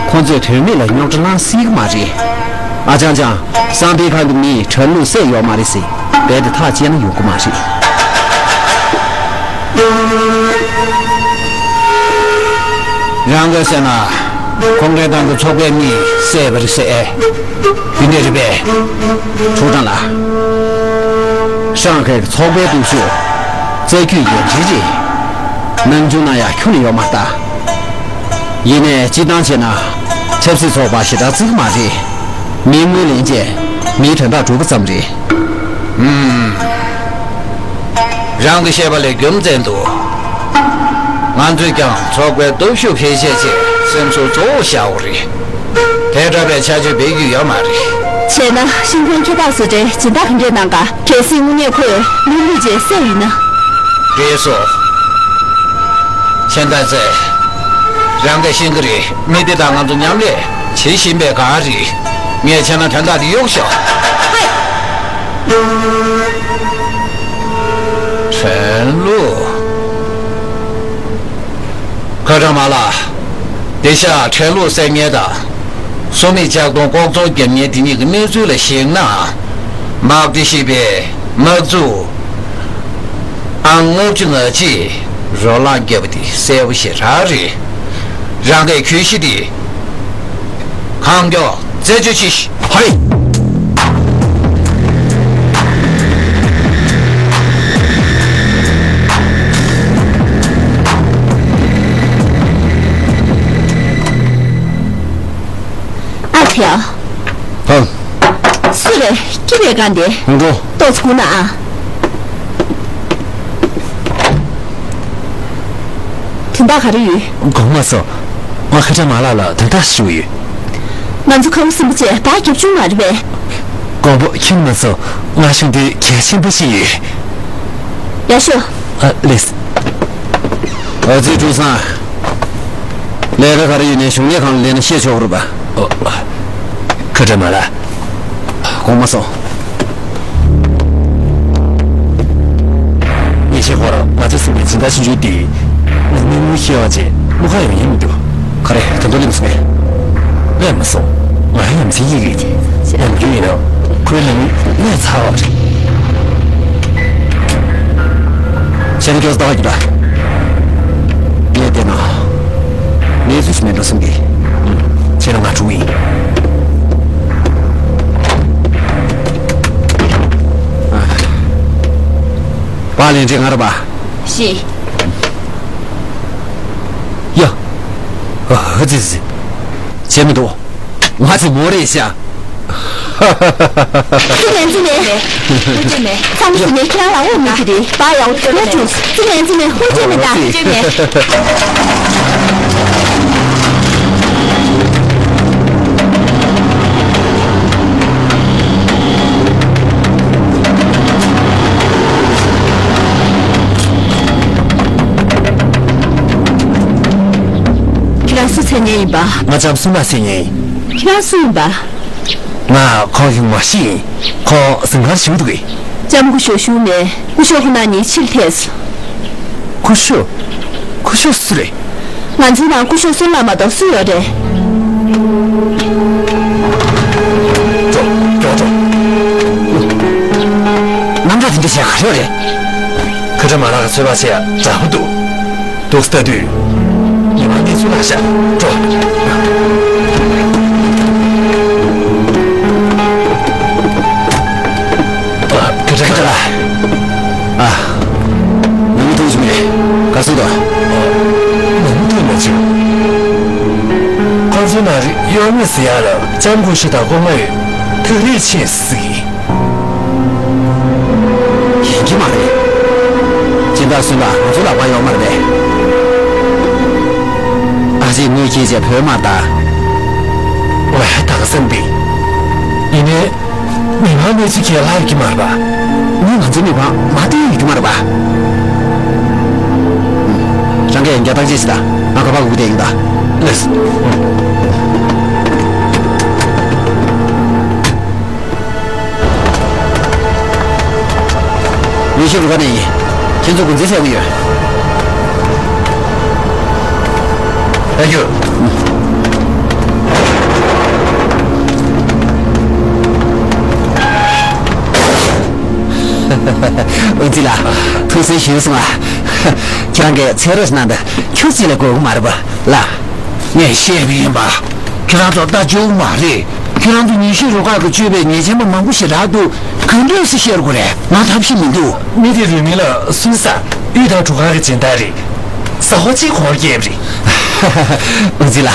ཁོང་ཚོས་དོན་མེད་ལ་རྙོག་དྲ་བསླང་སྲིད་ཀྱི་མ་རེད། ཨ་ཅང་ཅང་། བསམ་འཕེལ་ཁང་གི་མིས་ཁྲེན་ལུའུ་བསད་ཡོད་མ་རེད་ཟེར། རྦད་དེ་ཐག་བཅད་ན་ཡོང་གི་མ་རེད། རང་གིས་བསད་ན། གུང་ཁྲན་ཏང་གི་ཚོགས་པའི་མིས་བསད་པ་རེད་ཟེར། འདི་འདྲ་རེད་པས། ཁྲུའུ་ཀྲང་ལགས། ཧྲང་ཧའེ་གི་ཚོགས་པའི་སྟོབས་ཤུགས་རྩ་རྒྱུད་ཡན་ཆད་རེད། སྣང་ཆུང་གནང་ཡ་ཁྱོན་ནས་ཡོད་མ་རེད། ཡིན་ནའི་སྤྱིར་བཏང་བྱས་ན། ཆབ་སྲིད་ཚོགས་པ་ཞེ་དྲག་བརྩི་གི་མ་རེད། མིའི་ངོས་ལེན་བྱས་མིའི་དོན་དག་སྒྲུབ་པ་ཙམ་རེད། ཧུམ། རང་གི་བཤད་པ་ལས་རྒྱུ་མཚན་འདུག་ང་ཚོས་ཀྱང་ཚོགས་པའི་སྟོབས་ཤུགས་འཕེལ་ཆེད་ཆེད་སེམས་གསོ་གཙོ་བོ་བྱ་དགོས་རེད། དེ་འདྲ་བའི་ཆ་ཆོས་འབད་རྒྱུ་ཡོད་མ་རེད། བྱས་ན་ཤིང་ཕོ་ཁྱེད་བདག་བཟོ་གྲྭའི་སྦྱིན་བདག་ག་འདྲས་གནང་ག་གལ་སྲིད་དངོས་གནས་ཁོས་ལུས་ལུས་བྱས་བསད་ཡིན་ན། རེད་སོ། ཁྱེད་བདག་ཚེ། རང་གིས་ཤེས་ཀྱི་རེད། མི་དེ་དང་ང་ཚོ་མཉམ་ལས་བྱེད་བཞིན་པའི་ག་རེད། ངས་བྱས་ན་དོན་དག་དེ་གཡུག་ཤོག་ཧའི། ཁྲེན་ལུ། ཁ་ཁྲ་མ་ལ། དེ་ཤ་ཁྲེན་ལུ་ཟེར་མཁན་དང་། སུ་མི་ལྕགས་གདོང་ལྐོག་འཛུལ་རྒྱབ་མཁན་དེ་གཉིས་ཀྱི་གནས་ཚུལ་ལ་གཞིགས་ན། དམག་སྡེ་བཞི་པའི་དམག་འཛུགས་ཨང་ལྔ་བཅུ་ང་གཅིག་རོ་ལངས་བརྒྱབ་པ་དེ་གསལ་པོ་ཞེ་དྲག་རེད། རང་གིས་གྱོད་གཞི་དེ་གང་མགྱོགས་རྩད་གཅོད་བྱེད། ཧོ། ཨ་ཐེ། ཧང་། སུ་རེད། སྐྱིད་པའི་སྒང་དེ། ཧོང་ཀྲོ། ཏོག་ཙམ་སྒུག་ན་ཨ། དོན་དག་ག་རེ་ཡོད། དགོངས་མ་ཚོམས། ང་ཁ་ཁྲ་མ་ལགས་ལ་དོན་དག་ཞུ་ཡོད། ང་ཚོ་ཁ་བ་སིམ་པོ་བྱས་བར་རྒྱབ་བཅུག་མ་རེད་པས། དགོངས་པ་ཁྱོན་མ་ཚོམས། ང་ཞུ་འདོད་གལ་ཆེན་པོ་ཞིག་ཡོད། ཡག་ཤོས། ཨ་ལེས། ཨ་ཙི་ཀྲུའུ་སང་། ལས་ཀ་ག་རེ་ཡོད་ནའི་གཞུང་ལས་ཁང་ལ་སླེབས་ན་བཤད་ཆོག་རེད་པ། ཨོ། ཁ་ཁྲ་མ་ལགས། དགོངས་མ་ཚོམས། ཉེས་ཆད་སྐོར་ང་ཚོས་གསུངས་པའི་སྦྱིན་བདག་ཆུང་ཆུང་དེ། ནང་མི་དངུལ་ཤེས་པ་བཅས་བློ་ཁ་ཡང་ཡེ་མི་འདུག་ག་རེ་ད་དུང་སླེབས་མ་སོང་ངས། སླེབས་མ་སོང་། ང་ཡ་ཡ་མཚན་ཡིན་གྱི། ཡང་རྒྱུ་ཡིན་ན་ཁོའི་ནང་མི་གནས་ཚར་བ་རེད། ཁྱེད་རང་སྐྱོ་ས་ལྟ་བ་རྒྱུ་འདྲ། ངས་བལྟས་ན། གནས་ཚུལ་ཞིག་མེད་འགྲོ་བསམ་གི། ཁྱེད་རང་ང་འགྲོ་གི་ཡིན། པཱ་ལགས་འདྲི་ང་རེད་པ། ཤི། ཡ། ཨ་ཙི་ཙི། བྱས་མི་འདུག་ང་ཚོ་མོ་རེད་ཤག་ཙི་ནན་ཙི་ནན། ཙི་ནན། ཚང་མ་ཙི་ནན་ཁྱེད་རང་ལ་འོ་མི་ཁྱི་རེད། པཱ་ཡ་འོ་ཁྱོད་ནས་ཙི་ནན་ཙི་ནན་ཧུ་ཅི་མེད་ད། ཙི་ནན། ཁྱེད་རང་སུ་མཚན་སྙན་ཡིན་པ། ང་ལྕམ་སུ་ལ་མཚན་སྙན་ཡིན། ཁྱེད་རང་སུ་ཡིན་པ། ང་ཁོང་གི་ངོ་ཤེས་ཡིན། ཁོང་ཟིན་ཁར་བཞུགས་འདུག་གི། ལྕམ་སྐུ་ཞབས་བཞུགས་མེད། སྐུ་ཞབས་ཁོ་ན་ཉིད་ཕྱིར་ཐལ། སྐུ་ཞབས། སྐུ་ཞབས་སུ་རེད། ང་ཚོའི་ནང་སྐུ་ཞབས་སུ་ལ་མ་གཏོགས་སུ་ཡོད་རེད། འགྲོ། མགྱོགས་འགྲོ། རྣམ་གྲངས་དེ་འདྲ་བྱས་ག་རེ་ཡོད་རེད། ཁ་ཁྲ་མ་ལགས་ཀྱིས་ཚོད་དཔག་བྱས་ཡ་འདྲ་པོ་འདུག་འདུག་ལྟ་དུས། ཉི་མ་གནས་ཚུལ་ལྷག་ཤག་འགྲོ། ཨ། ཁ་ཁྲ་ལགས། ཨ། ནང་མི་ཐུག་བྱུང་རེད། ག་སུ་དོ། ནང་མི་ཐུག་མ་བྱུང་། ཁོང་ཚོའི་ནང་རིག་གཡོག་མོ་ཟེར་ཡག་ལ་ལྕམ་སྐུ་ཞབས་དང་སྐུ་ངོ་ཡོད། ཐག་རིང་ཕྱིན་ཟིག་ཡིན་གྱི་མ་རེད། སྦྱིན་བདག་སུ་ལ་ང་ཚོ་ལ་དབང་ཡོད་མ་རེད་པས། ཨ་ཅེ་དངུལ་སྐྱེལ་བྱས་བོད་མར་ད། ཝེ། ད་ག་སེམས་པས། ཡིན་ནའི། མི་མང་གནས་ཚུལ་གྱི་ལྷག་གི་མ་རེད་པ། ངས་ང་ཚོའི་མི་མང་མ་བསྟེན་ཡོད་ཀྱི་མ་རེད་པ། རང་གིས་རྒྱ་ཐག་ཅིག་ད། ང་ག་པ་སྒུག་བསྡད་ཡིན་ད། ལེས། ཡེ་ཤེས་རུ་ཁག་ནས་ཡིན། ཁྱེད་ཚོ་འགོ་འཛིན་བྱ་གི་ཡོད། ཨ་ཡོ། འོན་ཙི་ལ། ཐུགས་སེམས་ཞིག་སོང་ཨ། ཁྱེད་རང་གིས་ཚེ་རོགས་གནང་དང་ཁྱོད་ཅི་ལ་དགོས་ཀྱི་མ་རེད་པ་ལ། ངས་བཤད་པ་ཡིན་པ། ཁྱེད་རང་ཚོ་ལྟ་སྐྱོ་པོ་མ་རེད། ཁྱེད་རང་ཚོ་ཉི་ཤུ་རུ་ཁག་གིས་སྤྱོད་པའི་ཉེས་ཅན་པ་མང་པོ་ཞིག་རག་འདུག་ག་འདྲས་སེ་བཤད་དགོས་རེད། ང་ཐབས་ཤེས་མི་འདུག་མི་དེ་རུས་མིང་ལ་སུན་ས། གཡུ་དང་གྲུ་ཁ་གི་སྦྱིན་བདག་རེད། ཟ་ཧོ་ཅིག་གོར་རྒྱབ་རེད། འོ་ཙི་ལ།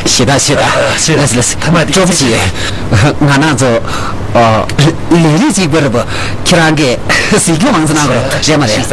ཞེ་དྲག་ཞེ་དྲག་ཞེ་དྲག་ཞེ་དྲག་ཐ་མ་དེ་ཅོག་ཅི། ང་རང་ཚོ། ལས་རིགས་གཅིག་པ་རེད་པ། ཁྱེད་རང་གིས་གཟིགས་སྐྱོང་མང་ཙམ་གནང་དགོས་རེད་མ་རེད། ཤེས་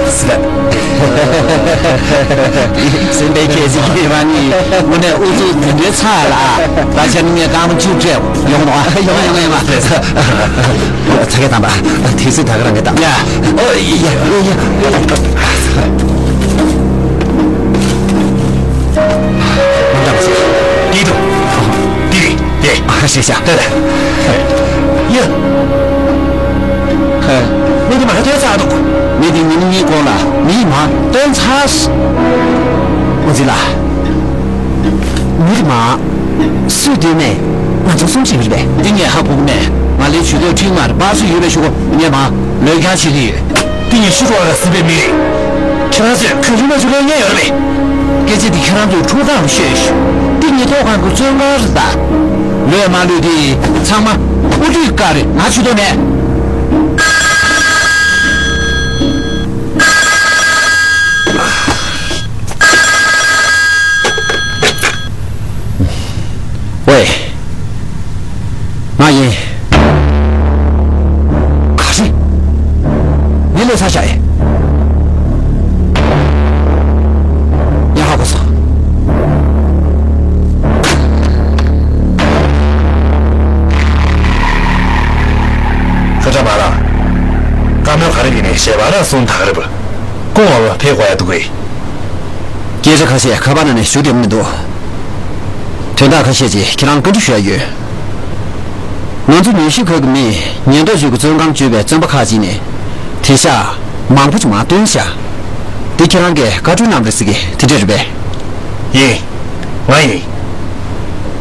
སེམས་པའི་ཁྱད་ཅིག་སྐྱེས་པ་ནི་དངོས་གནས་ཨུ་ཚུགས་དེ་འདྲའི་ཚ་ལ། ད་ཆ་ནི་ངས་རྐང་པ་བཅུ་སྤྲད་ཡོང་ནོ། ཡོང་ཡོང་ཡོང་། ད་གས་དང་པ་དེ་སུས་ད་ག་རང་གས་དང་། ཡ། ཨོ་ཡ་ཡ་ཡ། མ་འདྲ་བ་ཞིག་འདི་འདུག་འདི་རེད། ཡེ། ཨ་ཤེས་ཤ། ད་ད། ཡ། མི་འདི་མ་ཐོས་ཚར་འདུག་མི་འདི་ཉིན་གཉིས་གོང་ལ་མིས་མ་སྟོན་ཚར། ཨོ་ཙི་ལ། མི་འདི་མ། སུས་སྟོན་མེད། ང་ཚོ་གསུམ་ཞིག་རེད་པས། འདི་ངས་ཧ་གོ་གི་མེད། ང་ལས་ཇུས་འགོད་ཁྲིད་མར་པ་སུ་ཡོད་པའི་ཤོག་གུ་ངས་མ་ལོས་ཀྱང་བྱེད་ཀྱི་ཡོད། འདི་ངས་ཤི་རོགས་ལ་སྲིད་པའི་མི་རེད། ཁྱེད་རང་ཚོས་ག་ལུས་མ་བཅུག་ལོས་ཉན་ཡོད་རེད་པས། སྐད་ཆ་འདི་ཁྱེད་རང་ཚོས་ཐུགས་ཐག་རུ་ཤོད་ཤོག་འདི་ཉེན་རྟོག་ཁང་གི་བཙོན་ཁང་རེད་ད། ལོས་མ་ལོས་དེ་ཚང་མ་དབུ་ཁྲིད་བཀའ་རེད། ང་ཇུས་གཏོགས་མེད། ཝེ། ང་ཡིན། ག་རེ། མི་ལོ་ས་ཤ་ཡེ། ཡ་ཧ་གོ་སོང་། ཁ་ཁྲ་མ་ལ། བཀའ་མོལ་ག་རེ་ཡིན་ནས་ཞལ་པར་ར་གསུང་ད་ག་རེ་བུ། སྐུ་ངོ་ལ་ཕེབས་དགོས་ཡ་འདུག་གས། སྐད་ཆ་ཁ་ཤས་ཁ་པར་ནང་ནས་ཞུ་བདེ་མི་འདུག་དོན་དག་ཁ་ཤས་ཅིག་ཁྱེད་རང་བཀའ་འདྲི་ཞུ་ཡ་ཡོད། ང་ཚོ་མྱུལ་ཞིབ་ཁུལ་གྱི་མི་ཉེན་རྟོག་ཅུས་ཀྱི་བཙོན་ཁང་བཅུ་པའི་བཙོན་པ་ཁག་ཅིག་ནས་དེང་སང་མང་པོ་ཅིག་མར་བཏོན་ཤག་འདི་ཁྱེད་རང་གིས་བཀའ་འཁྲོལ་གནང་རེད་ཟེར་གི་དེ་འདྲ་རེད་པས། ཡིན། ང་ཡིན།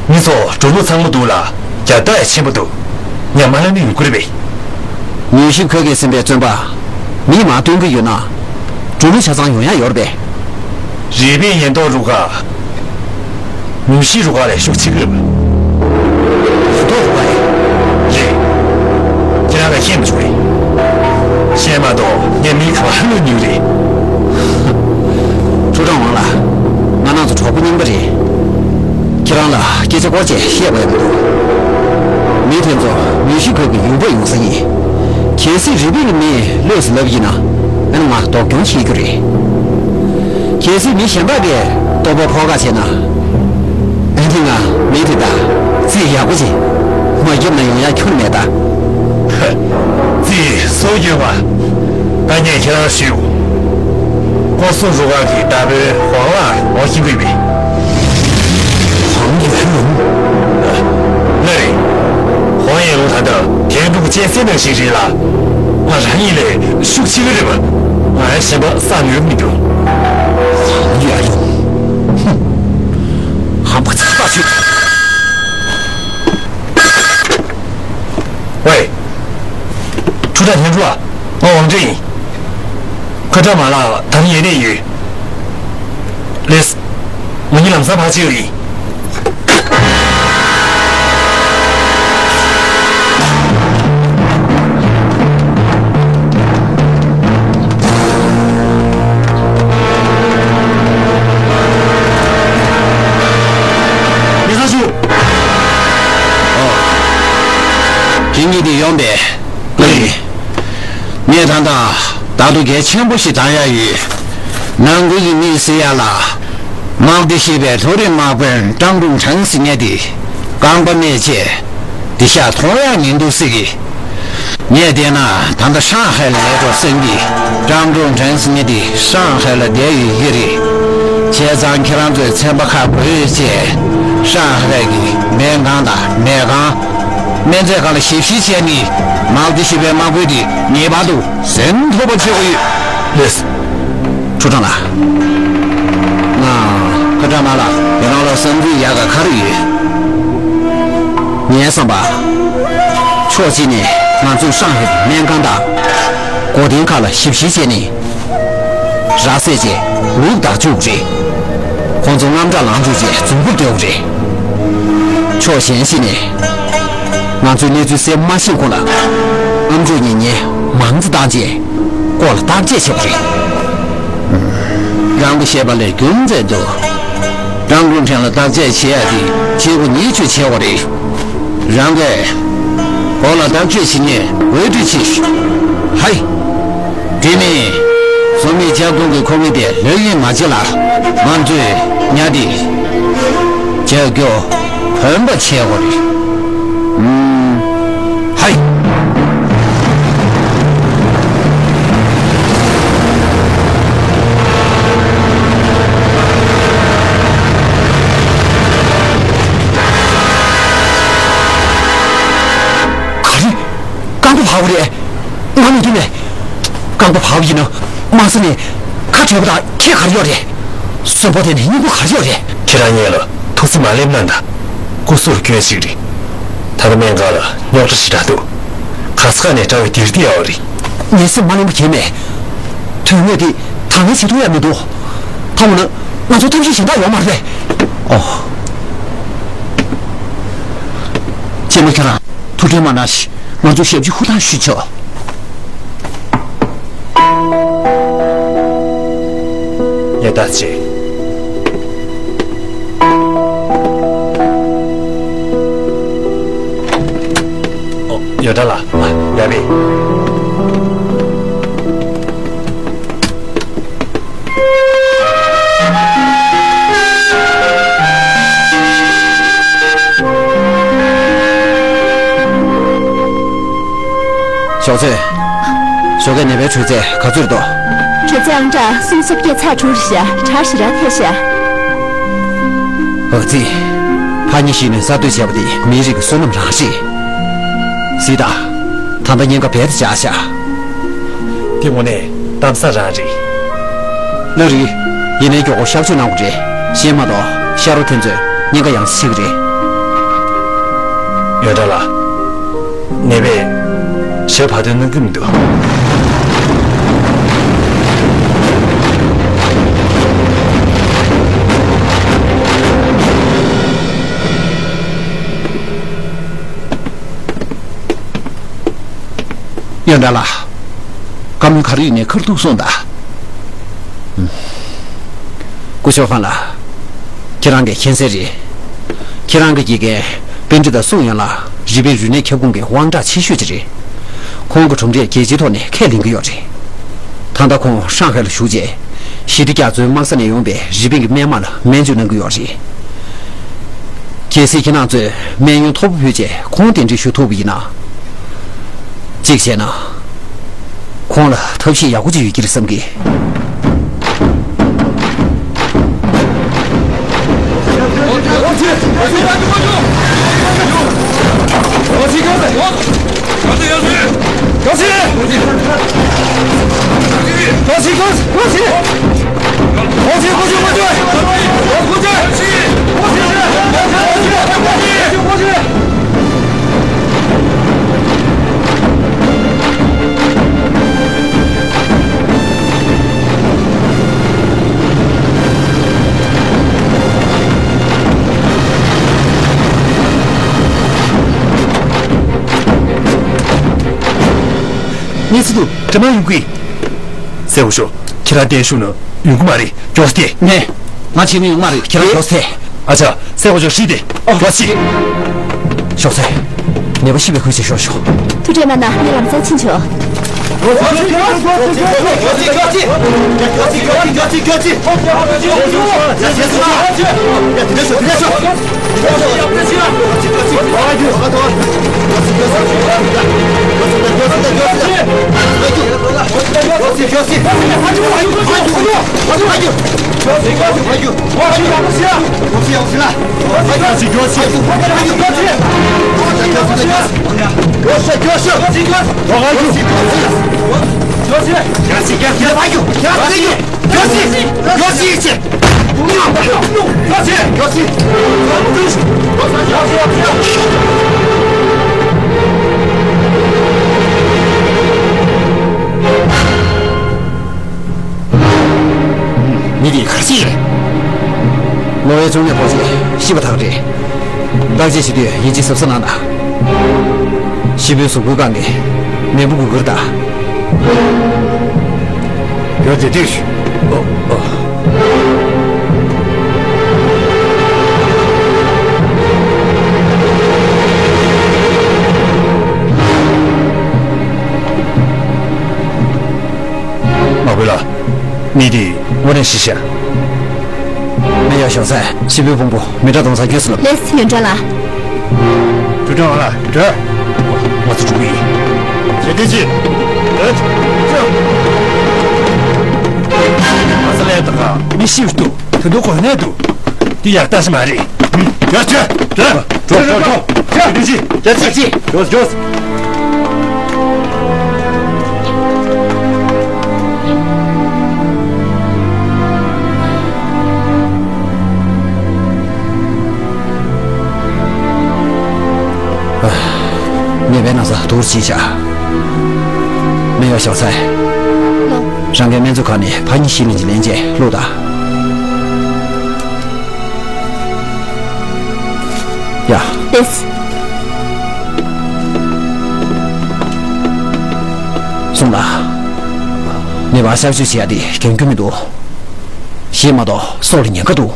མི་ཚོ་འགྲོ་ལུགས་ཚང་མ་འདུག་ལ་རྒྱ་སྟག་ཡ་ཆེན་པོ་འདུག་ཉམས་མ་ལ་ནི་ཡོང་གི་རེད་པས། མྱུལ་ཞིབ་ཁུལ་གྱི་ཟིན་པའི་བཙོན་པ་མིས་མར་བཏོན་གྱི་ཡོད་ན། འགྲོ་ལུགས་ཆ་ཚང་ཡོང་ཡ་ཡོད་རེད་པས། རིག་པའི་ཉེན་རྟོག་རུ་ཁག་མྱུལ་ཞིབ་རུ་ཁག་ལས་ཤུགས་ཆེ་གི་རེད་པས། ཉེན་རྟོག་རུ་ཁག་རེད། རེད། ཁྱེད་རང་ལ་ཤེས་མ་བྱུང་བས། ཤེས་མ་གཏོགས་ངས་མི་ག་པར་ལོས་ཉུལ་རེད། ཁྲུའུ་ཀྲང་ཝང་ལགས། ང་རང་ཚོ་གྲོགས་པོ་རྙིང་པ་རེད། ཁྱེད་རང་ལ་སྐད་ཆ་སྐོར་ཅིག་བཤད་དགོས་ཡ་མི་འདུག་མི་དེ་ཚོ་མྱུལ་ཞིབ་ཁུལ་གྱི་ཡོང་འབབ་ཡོང་ས་ཡིན། གལ་སྲིད་རིག་པའི་མིས་ལོས་ཟེར་ལབ་ཡིན་ན། ཨ་ནི་ང་ལྡོག་སྐྱོན་བྱེད་རྒྱུ་རེད། གལ་སྲིད་མི་གཞན་པ་གིས་ལྟོ་ཕོག་ཕོག་ཁ་བྱས་ན། ཨ་ནི་ང་མི་དེ་དག་རྩིས་ཡག་པོ་བྱེད། མ་རྒྱབ་ན་ཡོང་ཡ་ཁྱོན་མེད་ད། རྩིས་སྲོག་སྐྱོན་པ། ད་ངས་ཁྱེད་རང་ཞུ། ཀོ་སུ་རུ་ཁག་གི་བདག་པོའི་ཝང་ལགས་འོ་ཤིང་ཕུད་པས། ཝང་ཡན་ལུང་། ལགས་རེད། ཝང་ཡན་ལུང་ད་ལྟ་དེ་འདུག་ཅན་སེ་ནང་ཞིག་རེད་ལ། ང་རང་ཉིད་ལས་ཤུགས་ཆེ་གི་རེད་པ། ང་ཡང་གཞན་པ་བསམ་ཡོད་མི་འདུག་ཝང་ཡན་ལུང་། ཧུམ། ཧམ་པ་ཚ་པ་ཚོས། ཝེ། ཁྲུའུ་ཀྲང་ཐན་ཀྲུའུ་ཨ། ང་ཝང་ཀྲེན་ཡིན། ཁ་ཁྲ་མ་ལགས་ད་རིང་ཡོད་ནས་ཡོད། ལེས། ང་གཉིས་ལམ་སང་ཕར་ཕྱིན་ཡིན། མི་ཚང་ཞུ། ཨོ། དེ་ངས་ དེ་ཡོང་པས། ངས་ད་ལྟ་ད་དུང་གལ་ཆེན་པོ་ཞིག་བཏང་ཡ་ཡོད། ནང་ཁུལ་གྱི་མི་ཟེར་ཡ་ལ། དམག་སྡེ་ཞེས་པའི་མཐོ་རིམ་དམག་དཔོན་ཀྲང་ཀྲུང་ཁྲེང་ཟེར་མཁན་དེ་རྐང་པ་རྨས་བྱས་འདི་ཤ་མཐོང་ཡ་མི་འདུག་ཟེར་གི། ངས་བལྟས་ན་ད་ལྟ་ཧྲང་ཧའེ་ལ་མེད་འགྲོ་བསམ་གི། ཀྲང་ཀྲུང་ཁྲེང་ཟེར་མཁན་དེ་ཧྲང་ཧའེ་ལ་བསྡད་ཡོད་ཀྱི་རེད། བྱས་ཙང་ཁྱེད་རང་ཚོས་ཚན་པ་ཁག་བགོས་བྱས་ཧྲང་ཧའེ་གི་སྨན་ཁང་དང་ནད་ཁང་། སྨན་རྫས་ཁག་ལ་ཞིབ་བཤེར་བྱས་ནས་དམག་སྡེ་ཞེས་པའི་དམག་དཔོན་དེ་ངེས་པར་དུ་ཟིན་ཐུབ་པ་བྱེད་དགོས་ཡོད། ལགས་སོ། ཁྲུའུ་ཀྲང་ལགས། ང་། ཁྲུའུ་ཀྲང་ལགས་ལ་ཡང་ལ་བསམ་ཚུལ་ཡག་ག་ག་རེ་ཡོད། ངའི་བསམ་པ། ཕྱོགས་གཅིག་ནས་ང་ཚོས་ཧྲང་ཧའེ་སྨན་ཁང་དང་སྒོ་བསྟེན་ཁག་ལ་ཞིབ་བཤེར་བྱས་ནས། ར་བཟས་རྗེས་ལུག་བདག་བཅུག་རེད། ཁོང་ཚོ་དངངས་སྐྲག་ལངས་བཅུག་རྗེས་རྫུན་པོར་སྡོད་རེད། ཕྱོགས་གཞན་ཞིག་ནས། ང་ཚོས་གནས་ཚུལ་གསལ་པོ་མ་ཤེས་གོང་ལ། ཨ་མཆོག་གཉིས་ངས་མང་ཙམ་བཏང་རྗེས་སྐོར་ལ་བརྟག་དཔྱད་བྱེད་དགོས་རེད། རང་གི་བཤད་པ་ལས་རྒྱུ་མཚན་འདུག་ཀྲང་ཀྲུང་ཁྲེང་ལ་བརྟག་དཔྱད་བྱེད་ཡ་དེ་བྱེད་སྒོ་ཉེས་སྤྱོད་བྱེད་དགོས་རེད། རང་གིས་སྐོར་ལ་བརྟག་དཔྱད་བྱེད་མཁན་འོས་སྤྲོད་བྱེད། ཧའི། དེ་ནས་བཟོ་མི་ལྕགས་ཐོང་གི་ཁོ་མི་དེ་ལྷོད་གཡེང་མ་བྱེད་ལ། ང་ཚོས་ཉ་དེ་བྱ་རྒྱོ་གོན་པ་བྱེད་དགོས་རེད། ཨུམ། ཧའི། ག་རེ། རྐང་པ་བར་བ་རེད། ང་མི་འདུག་ནས། རྐང་པ་བར་བ་ཡིན་ན་དམག་ས་ནས་ཁ་བྲལ་བ་དང་ཁྱད་ག་རེ་ཡོད་རེད། གསོན་པོ་དེ་ནས་སྙིང་པོ་ག་རེ་ཡོད་རེད། ཁྱེད་རང་གཉིས་ལ་ཐུགས་སེམས་མ་སླེབས་ན་ད། སྐུ་གཟུགས་སྐྱོན་ཞིག་རེད། ད་ལྟ་སྨན་ཁང་ལ་རྙོག་དྲ་ཞེ་དྲག་འདུག་ག་ས་ག་ནས་དྲ་བའི་དིར་ཏི་ཡོད་རེད། ངའི་སེམས་མ་སླེབས་པ་གང་ཡང་མེད། དོན་དངོས་དེ་ད་ངས་བྱེད་ཐུབ་ཡ་མི་འདུག་ད་འོ་ན་ང་ཚོ་ཐབས་ཤེས་གཞན་དག་ཡོད་མ་རེད་པས། ཨོ། གཅེན་མོ་ཁྱེད་རང་ཐུགས་ཁྲལ་མ་གནང་ཞིག་ང་ཚོ་ཞབས་ཕྱི་ཧུར་ཐག་ཞུས་ཆོག་ཡ་ད་ཆེ། ཨོ། ཡ་ད་ལ། ཡ་བི། ཞོགས་ཚོད། ཞོགས་ཀས་ནད་པའི་དྲོད་ཚད་ག་ཚོད་འདུག་དྲོད་ཚད་ཨང་གྲངས་སུམ་ཅུ་སོ་བརྒྱད་ཚེག་དྲུག་རེད་ཤག་གྲང་ཞེ་དྲག་འཕེལ་ཤག་འོ་ཙི། ཕ་མ་ཞིག་ནས་གསར་གཏོད་བྱས་པ་དེ་མིའི་རིགས་ཀྱི་བསོད་ནམས་རང་རེད། སི་ཏཱ། ད་ལྟ་གཉན་ཁ་རྦད་དེ་འཇགས་ཤག་དེ་དངོས་གནས་གཏམ་བཟང་རང་རེད། ལགས་རེད། ཡིན་ནའི་མགྱོགས་པོ་གཤག་བཅོས་གནང་དགོས་རེད། གཞན་མ་གཏོགས་ཤ་རོ་དེ་ཚོས་གཉན་ཁ་ཡང་སེ་ཆེ་གི་རེད། ཡོན་ཀྲང་ལགས། ནད་པས་ཞབས་བར་དོ་གནང་གི་མི་འདུག་ཡོན་ཀྲང་ལགས། བཀའ་མོལ་ག་རེ་ཡིན་ནའི་ཁ་ཐུག་གསུངས་དང་། སྐུ་ཞབས་ཧྥང་ལགས། ཁྱེད་རང་གིས་མཁྱེན་གསལ་རེད། ཁྱེད་རང་གི་དགེ་རྒན་པན་ཀྲི་ཏཱ་སུང་ཡོན་ལགས་རི་པིན་རིག་གནས་ཁྱབ་ཁོངས་ཀྱི་དབང་གྲགས་ཆེ་ཤོས་ཅིག་རེད། ཁོང་གི་གྲུབ་འབྲས་རྒྱལ་སྤྱིའི་ཐོག་ནས་ཁས་ལེན་གྱི་ཡོད་རེད། ད་ལྟ་ཁོང་ཧྲང་ཧའེ་ལ་བཞུགས་རྗེས། ཞི་བདེ་རྒྱ་མཚོའི་དམག་ས་ནས་ཡོང་པའི་རི་པིན་གྱི་སྨན་དམག་ལ་སྨན་བཅོས་གནང་གི་ཡོད་རེད། གལ་སྲིད་ཁྱེད་རང་ཚོས་སྨན་ཡོན་མཐོ་པོ་ཕུལ་རྗེས་ཁོང་གདན་འདྲེན་ཞུ་ཐུབ་པ་ཡིན་ན། གཅིག་བྱས་ན། ཁོང་ལ་ཐབས་ཤེས་ཡག་པོ་ཅིག་ཡོད་ཀྱི་རེད་བསམ་གི། གནས་ཚུལ་དུ་དྲི་མ་ཡོང་གི། སེ་ཧོ་ཤོ། ཁྱེད་རང་བསྡད་བཞུགས་ན་ཡོང་གི་མ་རེད། མགྱོགས་སེ་ཐལ། ནས། ང་བྱེད་མི་ཡོང་མ་རེད། ཁྱེད་རང་མགྱོགས་སེ་ཐལ། ཨ་ཅག་སེ་ཧོ་ཤོ་ཧྲི་དེ། ཨོ། མགྱོགས་སེ་ཐལ། ཤོག་སེ། ནད་པ་ཤི་བའི་ཁུལ་བྱེད་ཤོག་ཤོག་ཐུགས་ཁྲལ་མ་གནང་། ངས་ལམ་སང་ཕྱིན་ཆོག་མི་དེ་ག་རེ་བྱས་ཡིན། ལོ་བའི་བཅུ་གཉིས་ཕོག་རྗེས་ཤི་བ་ཐག་རེད། བརྟག་དཔྱད་བྱེད་དུས་ཡིན་གཅིག་གཟབ་གཟབ་གནང་དང་། ཤི་བོའི་གཟུགས་པོའི་སྒང་གི་ནད་འབུ་གུ་གུར་དང་། ཡོད་དེ་དུས། ཨོ་ཨོ། མ་བུ་ལ། མི་དེ་དངོས་གནས་ཤི་ཤག་མེ་ཡ་ཞོགས་ཚེ་ཤི་བོའི་བོང་བུ་མི་དྲག་གཏོང་ས་སྐྱོད་སུ་ལབ། ལེས་ཡོན་ཀྲང་ལགས། ཀྲུའུ་ཀྲང་ལགས་འགྲོ། ང་ཚོ་འགྲོ་གི་ཡིན། ཇེ་ཏི་ཅི། ཨེ། ཅི། ང་ཚོ་ལས་དང་མི་ཤི་བ་འདུག་ད་དུང་གོ་གནས་འདུག་དེ་ཡག་ལྟ་ཞིག་མ་རེད། ཡ་ཅི། ཅི། འགྲོ་འགྲོ་འགྲོ། ཅི། ཅི། ཅི། ཅི། ཅི། འགྲོ་འགྲོ། ནད་པའི་ན་ཚ་སྡུག་ཅིག་བྱ། མེ་ཡ་ཞོགས་ཚེ། ལོ། རང་གི་སྨན་བཙོང་ཁང་ནས་ཕ་གཉིས་ཤི་ལིན་གྱི་ལན་ཅེ་བླུགས་དང་། ཡ། ལེས། སོང་ལ། ནད་པ་གཤག་བཅོས་བྱེད་ཡ་དེ་འགན་ཁུར་མི་འདུག་ཤི་མ་གཏོགས་སྲོག་ལ་ཉེན་ཁ་འདུག